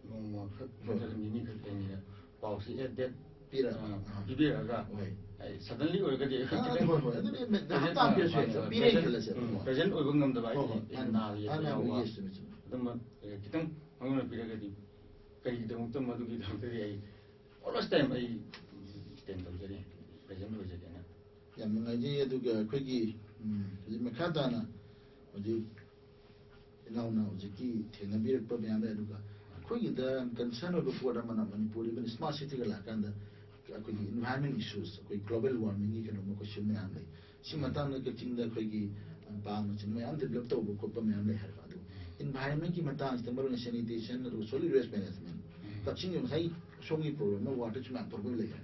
ꯅꯣꯡꯃꯈꯛ ꯍꯣꯏ꯫ ꯅꯠꯇ꯭ꯔꯒ ꯅꯤꯅꯤꯈꯛ ꯂꯩꯔꯤꯉꯩꯗ ꯄꯥꯎꯁꯤ, ꯑꯦ, ꯗꯦꯠ ꯄꯤꯔꯛꯑꯕ꯫ ꯑꯥ, ꯄꯤꯕꯤꯔꯛꯑꯒ, ꯍꯣꯏ꯫ ꯑꯩ suddenly ꯑꯣꯏꯔꯒꯗꯤ ꯑꯩꯈꯣꯏ ꯑꯥ, ꯈꯤꯇꯪ ꯍꯣꯏ, ꯍꯣꯏ꯫ ꯑꯗꯨꯗꯤ ꯃꯦ-, ꯃꯦ-, present, ꯍꯞꯇꯥ ꯑꯃ ꯑꯥ, ꯄꯤꯔꯁꯨ ꯌꯥꯏ꯫ ꯃꯥꯅꯦ, ꯄꯤꯔꯦ present, ꯈꯜꯂꯁꯦ꯫ ꯎꯝ, ꯍꯣꯏ꯫ Present ꯑꯣꯏꯕ ꯉꯝꯗꯕ ꯍꯣꯏ, ꯍꯥꯏꯁꯤꯗꯤ ꯍꯣꯏ꯫ ꯑꯩ ꯃꯥꯅꯦ, ꯅꯥꯕ ꯌꯦꯛꯄ ꯃꯥꯅꯦ, ꯌꯥꯎꯕ꯫ Yes, ꯆꯨꯝꯃꯦ, ꯆꯨꯝꯃꯦ꯫ ꯑꯗꯨꯝꯕ, ꯑꯦ, ꯈꯤꯇꯪ ꯃꯥꯡꯑꯣꯏꯅ ꯄꯤꯔꯒꯗꯤ ꯀꯔꯤꯒꯤꯗꯃꯛꯇ ꯃꯗꯨꯒꯤꯗꯃꯛꯇꯗꯤ ꯑꯩ always time ꯑꯩ stand ꯇꯧꯖꯔꯤ, present ꯑꯣꯏꯖꯒꯦꯅ꯫ ꯌꯥꯝ ꯅꯨꯡꯉꯥꯏꯖꯩ꯫ ꯑꯗꯨꯒ ꯑꯩꯈꯣꯏꯒꯤ, ꯎꯝ, ꯍꯧꯖꯤꯛ ꯃꯈꯥ ꯇꯥꯅ ꯍꯧꯖꯤꯛ ꯏꯅꯥꯎꯅ ꯍꯧꯖꯤꯛꯀꯤ ꯊꯦꯡꯅꯕꯤꯔꯛꯄ ꯃꯌꯥꯝ ꯂꯩ꯫ ꯑꯗꯨꯒ ꯑꯩꯈꯣꯏꯒꯤꯗ concern ꯑꯣꯏꯕ ꯄꯣꯠ ꯑꯃꯅ ꯃꯅꯤꯄꯨꯔ, even smart cityꯒ ꯂꯥꯛꯑꯀꯥꯟꯗ ꯑꯩꯈꯣꯏꯒꯤ environment issues, ꯑꯩꯈꯣꯏ global warmingꯒꯤ ꯀꯩꯅꯣ ꯃꯈꯣꯏꯁꯨ ꯃꯌꯥꯝ ꯂꯩ꯫ ꯁꯤ ꯃꯇꯥꯡꯗ ꯀꯛꯆꯤꯡꯗ ꯑꯩꯈꯣꯏꯒꯤ, ꯑ, ꯄꯥꯝꯅꯆꯤꯡꯕ ꯃꯌꯥꯝ develop ꯇꯧꯕ ꯈꯣꯠꯄ ꯃꯌꯥꯝ ꯂꯩ ꯍꯥꯏꯕ꯫ ꯑꯗꯨ environmentꯀꯤ ꯃꯇꯥꯡꯁꯤꯗ, ꯃꯔꯨꯑꯣꯏꯅ sanitation, ꯑꯗꯨꯒ solid waste management, ꯀꯛꯆꯤꯡꯒꯤ ꯉꯁꯥꯏ ꯁꯣꯝꯒꯤ problemꯅ waterꯁꯨ ꯃꯌꯥꯝ problem ꯂꯩ ꯍꯥꯏ꯫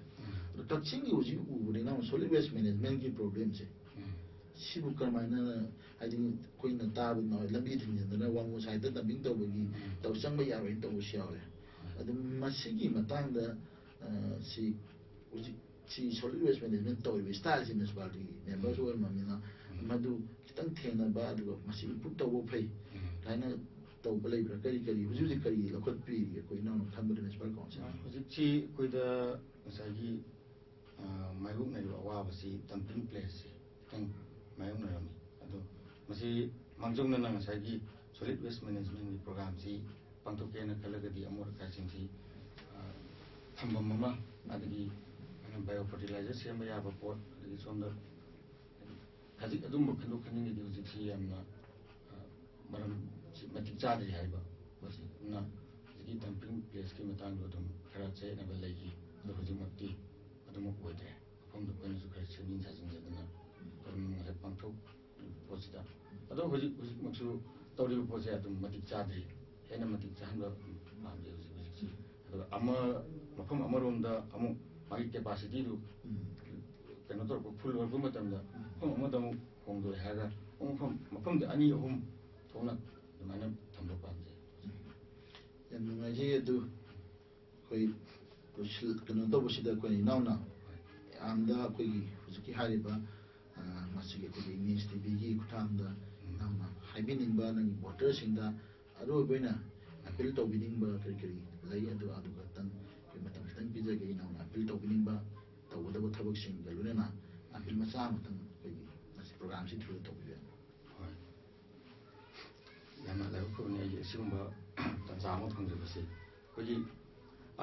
ꯑꯗꯣ ꯀꯛꯆꯤꯡꯒꯤ ꯍꯧꯖꯤꯛ ꯎꯕꯗ ꯏꯅꯥꯎ solid waste managementꯀꯤ problemꯁꯦ, ꯁꯤꯕꯨ ꯀꯔꯝꯍꯥꯏꯅ, ꯍꯥꯏꯗꯤ ꯑꯩꯈꯣꯏꯅ ꯇꯥꯕꯗ ꯂꯝꯕꯤ ꯊꯤꯡꯖꯤꯟꯗꯅ ꯋꯥꯡꯃ sideꯇ dumping ꯇꯧꯕꯒꯤ ꯇꯧ ꯆꯪꯕ ꯌꯥꯔꯣꯏꯅ ꯇꯧꯕꯁꯨ ꯌꯥꯎꯔꯦ꯫ ꯑꯗꯨ ꯃꯁꯤꯒꯤ ꯃꯇꯥꯡꯗ, ꯑ, ꯁꯤ ꯍꯧꯖꯤꯛ ꯁꯤ solid waste management ꯇꯧꯔꯤꯕ styleꯁꯤ municipality memberꯁꯨ ꯑꯣꯏꯔꯝꯃꯕꯅꯤꯅ ꯃꯗꯨ ꯈꯤꯇꯪ ꯊꯦꯡꯅꯕ, ꯑꯗꯨꯒ ꯃꯁꯤ improve ꯇꯧꯕ ꯐꯩ ꯍꯥꯏꯅ ꯇꯧꯕ ꯂꯩꯕ꯭ꯔꯥ? ꯀꯔꯤ ꯀꯔꯤ ꯍꯧꯖꯤꯛ ꯍꯧꯖꯤꯛ ꯀꯔꯤ ꯂꯧꯈꯠꯄꯤꯔꯤꯒꯦ ꯑꯩꯈꯣꯏ ꯏꯅꯥꯎꯅ ꯈꯟꯕꯗ municipal council? ꯍꯧꯖꯤꯛꯁꯤ ꯑꯩꯈꯣꯏꯗ ꯉꯁꯥꯏꯒꯤ, ꯑ, ꯃꯥꯌꯣꯛꯅꯔꯤꯕ ꯑꯋꯥꯕꯁꯤ dumping placeꯁꯤ ꯈꯤꯇꯪ ꯃꯥꯌꯣꯛꯅꯔꯝꯃꯤ꯫ ꯑꯗꯣ ꯃꯁꯤ ꯃꯥꯡꯖꯧꯅꯅ ꯉꯁꯥꯏꯒꯤ solid waste managementꯀꯤ programꯁꯤ ꯄꯥꯡꯊꯣꯛꯀꯦꯅ ꯈꯜꯂꯒꯗꯤ ꯑꯃꯣꯠ ꯑꯀꯥꯏꯁꯤꯡꯁꯤ, ꯑ, ꯊꯝꯐꯝ ꯑꯃ, ꯑꯗꯒꯤ biofertilizer ꯁꯦꯝꯕ ꯌꯥꯕ ꯄꯣꯠ, ꯑꯗꯒꯤ ꯁꯣꯝꯗ ꯍꯧꯖꯤꯛ ꯑꯗꯨꯝꯕ ꯈꯟꯗꯣꯛ ꯈꯟꯖꯤꯟꯒꯤꯗꯤ ꯍꯧꯖꯤꯛꯁꯤ ꯌꯥꯝꯅ, ꯑ, ꯃꯔꯝ ꯁꯤ ꯃꯇꯤꯛ ꯆꯥꯗ꯭ꯔꯤ ꯍꯥꯏꯕ ꯄꯣꯠꯁꯤ꯫ ꯑꯗꯨꯅ ꯍꯧꯖꯤꯛꯀꯤ dumping placeꯀꯤ ꯃꯇꯥꯡꯗꯣ ꯑꯗꯨꯝ ꯈꯔ ꯆꯌꯦꯠꯅꯕ ꯂꯩꯈꯤ꯫ ꯑꯗꯣ ꯍꯧꯖꯤꯛꯃꯛꯇꯤ ꯑꯗꯨꯃꯛ ꯑꯣꯏꯗ꯭ꯔꯦ꯫ ꯃꯐꯝꯗꯣ ꯑꯩꯈꯣꯏꯅꯁꯨ ꯈꯔ ꯁꯦꯝꯖꯤꯟ ꯁꯥꯖꯤꯟꯖꯗꯅ ꯊꯧꯔꯝ ꯉꯁꯥꯏ ꯄꯥꯡꯊꯣꯛꯂꯤꯕ ꯄꯣꯠꯁꯤꯗ꯫ ꯑꯗꯣ ꯍꯧꯖꯤꯛ, ꯍꯧꯖꯤꯛꯃꯛꯁꯨ ꯇꯧꯔꯤꯕ ꯄꯣꯠꯁꯦ ꯑꯗꯨꯝ ꯃꯇꯤꯛ ꯆꯥꯗ꯭ꯔꯤ꯫ ꯍꯦꯟꯅ ꯃꯇꯤꯛ ꯆꯥꯍꯟꯕ ꯑꯗꯨꯝ ꯄꯥꯝꯖꯩ ꯍꯧꯖꯤꯛ ꯍꯧꯖꯤꯛꯁꯤ꯫ ꯑꯗꯨꯒ ꯑꯃ, ꯃꯐꯝ ꯑꯃꯔꯣꯝꯗ ꯑꯃꯨꯛ ꯃꯥꯒꯤ capacityꯗꯨ ꯀꯩꯅꯣ ꯇꯧꯔꯛꯄ, full ꯑꯣꯏꯔꯛꯄ ꯃꯇꯝꯗ ꯃꯐꯝ ꯑꯃꯗ ꯑꯃꯨꯛ ꯍꯣꯡꯗꯣꯛꯑꯦ ꯍꯥꯏꯔꯒ ꯑꯃꯨꯛ ꯃꯐꯝ, ꯃꯐꯝꯗꯤ ꯑꯅꯤ ꯑꯍꯨꯝ ꯊꯣꯛꯅ ꯑꯗꯨꯃꯥꯏꯅ ꯊꯝꯕ ꯄꯥꯝꯖꯩ꯫ ꯌꯥꯝ ꯅꯨꯡꯉꯥꯏꯖꯩ꯫ ꯑꯗꯨ ꯑꯩꯈꯣꯏ ꯂꯣꯏꯁꯤꯜ-, ꯀꯩꯅꯣ ꯇꯧꯕꯁꯤꯗ ꯑꯩꯈꯣꯏ ꯏꯅꯥꯎꯅ ꯌꯥꯝꯗ ꯑꯩꯈꯣꯏꯒꯤ ꯍꯧꯖꯤꯛꯀꯤ ꯍꯥꯏꯔꯤꯕ, ꯑ, ꯃꯁꯤꯒꯤ ꯑꯩꯈꯣꯏꯒꯤ ꯏꯃꯦꯖ ꯇꯤꯚꯤꯒꯤ ꯈꯨꯠꯊꯥꯡꯗ ꯏꯅꯥꯎꯅ ꯍꯥꯏꯕꯤꯅꯤꯡꯕ ꯅꯪꯒꯤ voterꯁꯤꯡꯗ ꯑꯔꯣꯏꯕ ꯑꯣꯏꯅ ꯑꯄꯤꯜ ꯇꯧꯕꯤꯅꯤꯡꯕ ꯀꯔꯤ ꯀꯔꯤ ꯂꯩ? ꯑꯗꯨ ꯑꯗꯨ ꯈꯛꯇꯪ ꯑꯩꯈꯣꯏ ꯃꯇꯝ ꯈꯤꯇꯪ ꯄꯤꯖꯒꯦ, ꯏꯅꯥꯎꯅ ꯑꯄꯤꯜ ꯇꯧꯕꯤꯅꯤꯡꯕ, ꯇꯧꯒꯗꯕ ꯊꯕꯛꯁꯤꯡꯒ ꯂꯣꯏꯅꯅ ꯑꯄꯤꯜ ꯃꯆꯥ ꯑꯃꯇꯪ ꯑꯩꯈꯣꯏꯒꯤ ꯉꯁꯤ ꯄ꯭ꯔꯣꯒ꯭ꯔꯥꯝꯁꯤ ꯊ꯭ꯔꯨꯗ ꯇꯧꯕꯤꯕ ꯌꯥꯅꯤ꯫ ꯍꯣꯏ, ꯌꯥꯝꯅ ꯂꯥꯏꯕꯛ ꯐꯕꯅꯤ ꯑꯩꯒꯤ ꯑꯁꯤꯒꯨꯝꯕ ꯇꯥꯟꯖꯥ ꯑꯃ ꯐꯪꯖꯕꯁꯦ꯫ ꯑꯩꯈꯣꯏꯒꯤ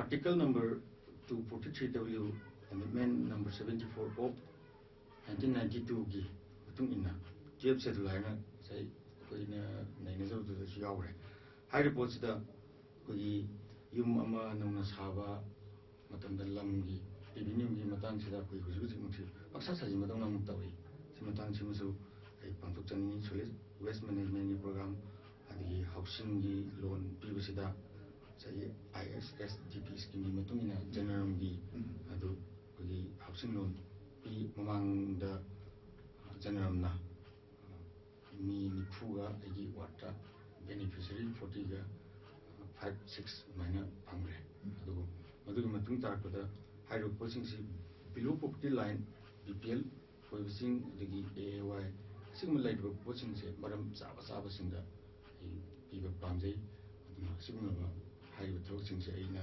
Article number two forty three W, Amendment number seventy four of nineteen ninety twoꯒꯤ ꯃꯇꯨꯡ ꯏꯟꯅ, twelfth schedule ꯍꯥꯏꯅ ꯉꯁꯥꯏ ꯑꯩꯈꯣꯏꯅ ꯅꯩꯅꯖꯕꯗꯨꯗꯁꯨ ꯌꯥꯎꯈ꯭ꯔꯦ꯫ ꯍꯥꯏꯔꯤꯕ ꯄꯣꯠꯁꯤꯗ ꯑꯩꯈꯣꯏꯒꯤ ꯌꯨꯝ ꯑꯃ ꯅꯧꯅ ꯁꯥꯕ ꯃꯇꯝꯗ ꯂꯝꯒꯤ revenueꯒꯤ ꯃꯇꯥꯡꯁꯤꯗ ꯑꯩꯈꯣꯏ ꯍꯧꯖꯤꯛ ꯍꯧꯖꯤꯛꯃꯛꯁꯤ ꯄꯪꯁꯥ ꯁꯥꯖꯤꯟꯕꯗꯧꯅ ꯑꯃꯨꯛ ꯇꯧꯏ꯫ ꯁꯤ ꯃꯇꯥꯡꯁꯤꯃꯁꯨ ꯑꯩ ꯄꯥꯡꯊꯣꯛꯆꯅꯤꯡꯉꯤ꯫ Solid Waste Managementꯀꯤ program, ꯑꯗꯒꯤ housingꯒꯤ loan ꯄꯤꯕꯁꯤꯗ ꯉꯁꯥꯏꯒꯤ I S S D P schemeꯒꯤ ꯃꯇꯨꯡ ꯏꯟꯅ ꯖꯟꯅꯔꯝꯒꯤ ꯑꯗꯨ ꯑꯩꯈꯣꯏꯒꯤ housing loan ꯄꯤ꯫ ꯃꯃꯥꯡꯗ ꯖꯟꯅꯔꯝꯅ ꯃꯤ ꯅꯤꯐꯨꯒ ꯑꯩꯒꯤ wardꯇ beneficiary fortyꯒ five six ꯑꯗꯨꯃꯥꯏꯅ ꯐꯪꯈ꯭ꯔꯦ꯫ ꯑꯗꯨꯕꯨ ꯃꯗꯨꯒꯤ ꯃꯇꯨꯡ ꯇꯥꯔꯛꯄꯗ ꯍꯥꯏꯔꯤꯕ ꯄꯣꯠꯁꯤꯡꯁꯤ below poverty line, B P L ꯑꯣꯏꯕꯁꯤꯡ, ꯑꯗꯒꯤ A A Y, ꯑꯁꯤꯒꯨꯝꯕ ꯂꯩꯔꯤꯕ ꯄꯣꯠꯁꯤꯡꯁꯦ ꯃꯔꯝ ꯆꯥꯕ ꯆꯥꯕꯁꯤꯡꯗ ꯑꯩ ꯄꯤꯕ ꯄꯥꯝꯖꯩ꯫ ꯑꯗꯨꯅ ꯑꯁꯤꯒꯨꯝꯂꯕ ꯍꯥꯏꯔꯤꯕ ꯊꯕꯛꯁꯤꯡꯁꯦ ꯑꯩꯅ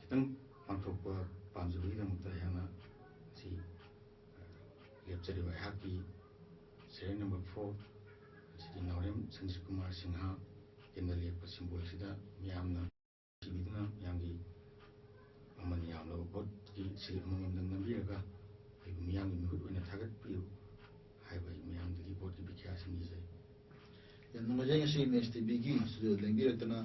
ꯈꯤꯇꯪ ꯄꯥꯡꯊꯣꯛꯄ ꯄꯥꯝꯖꯕꯒꯤꯗꯃꯛꯇ ꯑꯩꯍꯥꯛꯅ ꯁꯤ ꯂꯦꯞꯆꯔꯤꯕ ꯑꯩꯍꯥꯛꯀꯤ serial number four, ꯁꯤꯗꯤ ꯅꯥꯎꯔꯦꯝ ꯁꯟꯖꯤꯠ ꯀꯨꯃꯥꯔ ꯁꯤꯡꯍ ꯀꯦꯟꯗ꯭ꯔ ꯂꯦꯞꯄ symbol ꯑꯁꯤꯗ ꯃꯤꯌꯥꯝꯅ ꯊꯤꯕꯤꯗꯨꯅ ꯃꯤꯌꯥꯝꯒꯤ ꯃꯃꯜ ꯌꯥꯝꯂꯕ ꯚꯣꯠꯀꯤ ꯁꯤꯜ ꯑꯃꯃꯝꯗ ꯅꯝꯕꯤꯔꯒ ꯑꯩꯕꯨ ꯃꯤꯌꯥꯝꯒꯤ ꯃꯤꯍꯨꯠ ꯑꯣꯏꯅ ꯊꯥꯒꯠꯄꯤꯌꯨ ꯍꯥꯏꯕ ꯑꯩ ꯃꯌꯥꯝꯗꯒꯤ ꯚꯣꯠꯀꯤ ꯚꯤꯈ꯭ꯌꯥ ꯁꯤꯟꯖꯖꯩ꯫ ꯌꯥꯝ ꯅꯨꯡꯉꯥꯏꯖꯩ ꯉꯁꯤ ꯏꯃꯦꯖ ꯇꯤꯚꯤꯒꯤ ꯁ꯭ꯇꯨꯗꯤꯑꯣꯗ ꯂꯦꯡꯕꯤꯔꯛꯇꯅ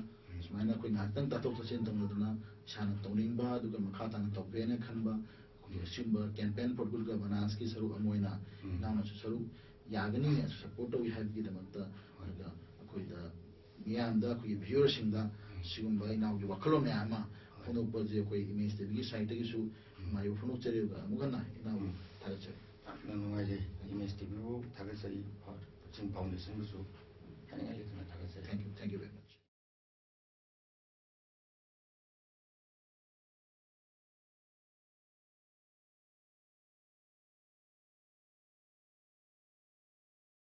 ꯁꯨꯃꯥꯏꯅ ꯑꯩꯈꯣꯏ ꯉꯥꯏꯍꯥꯛꯇꯪ ꯇꯥꯊꯣꯛ ꯇꯥꯁꯤꯟ ꯇꯧꯅꯗꯅ ꯏꯁꯥꯅ ꯇꯧꯅꯤꯡꯕ ꯑꯗꯨꯒ ꯃꯈꯥ ꯇꯥꯅ ꯇꯧꯒꯦꯅ ꯈꯟꯕ ꯑꯩꯈꯣꯏꯒꯤ ꯑꯁꯤꯒꯨꯝꯕ campaign for good governanceꯀꯤ ꯁꯔꯨꯛ ꯑꯃ ꯑꯣꯏꯅ ꯏꯅꯥꯎꯅꯁꯨ ꯁꯔꯨꯛ ꯌꯥꯒꯅꯤ, support ꯇꯧꯏ ꯍꯥꯏꯕꯒꯤꯗꯃꯛꯇ ꯑꯗꯨꯒ ꯑꯩꯈꯣꯏꯗ ꯃꯤꯌꯥꯝꯗ ꯑꯩꯈꯣꯏꯒꯤ viewerꯁꯤꯡꯗ ꯁꯤꯒꯨꯝꯕ ꯏꯅꯥꯎꯒꯤ ꯋꯥꯈꯜꯂꯣꯟ ꯃꯌꯥꯝ ꯑꯃ ꯐꯣꯡꯗꯣꯛꯄꯁꯦ ꯑꯩꯈꯣꯏ ꯏꯃꯦꯖ ꯇꯤꯚꯤꯒꯤ sideꯇꯒꯤꯁꯨ ꯅꯨꯡꯉꯥꯏꯕ ꯐꯣꯡꯗꯣꯛꯆꯔꯤ꯫ ꯑꯗꯨꯒ ꯑꯃꯨꯛ ꯍꯟꯅ ꯏꯅꯥꯎꯕꯨ ꯊꯥꯒꯠꯆꯔꯤ꯫ ꯌꯥꯝꯅ ꯅꯨꯡꯉꯥꯏꯖꯩ꯫ ꯏꯃꯦꯖ ꯇꯤꯚꯤꯕꯨ ꯊꯥꯒꯠꯆꯔꯤ꯫ Watching Foundationꯕꯨꯁꯨ ꯍꯥꯏꯅꯤꯡꯉꯥꯏ ꯂꯩꯇꯅ ꯊꯥꯒꯠꯆꯔꯤ꯫ Thank you, thank you very much.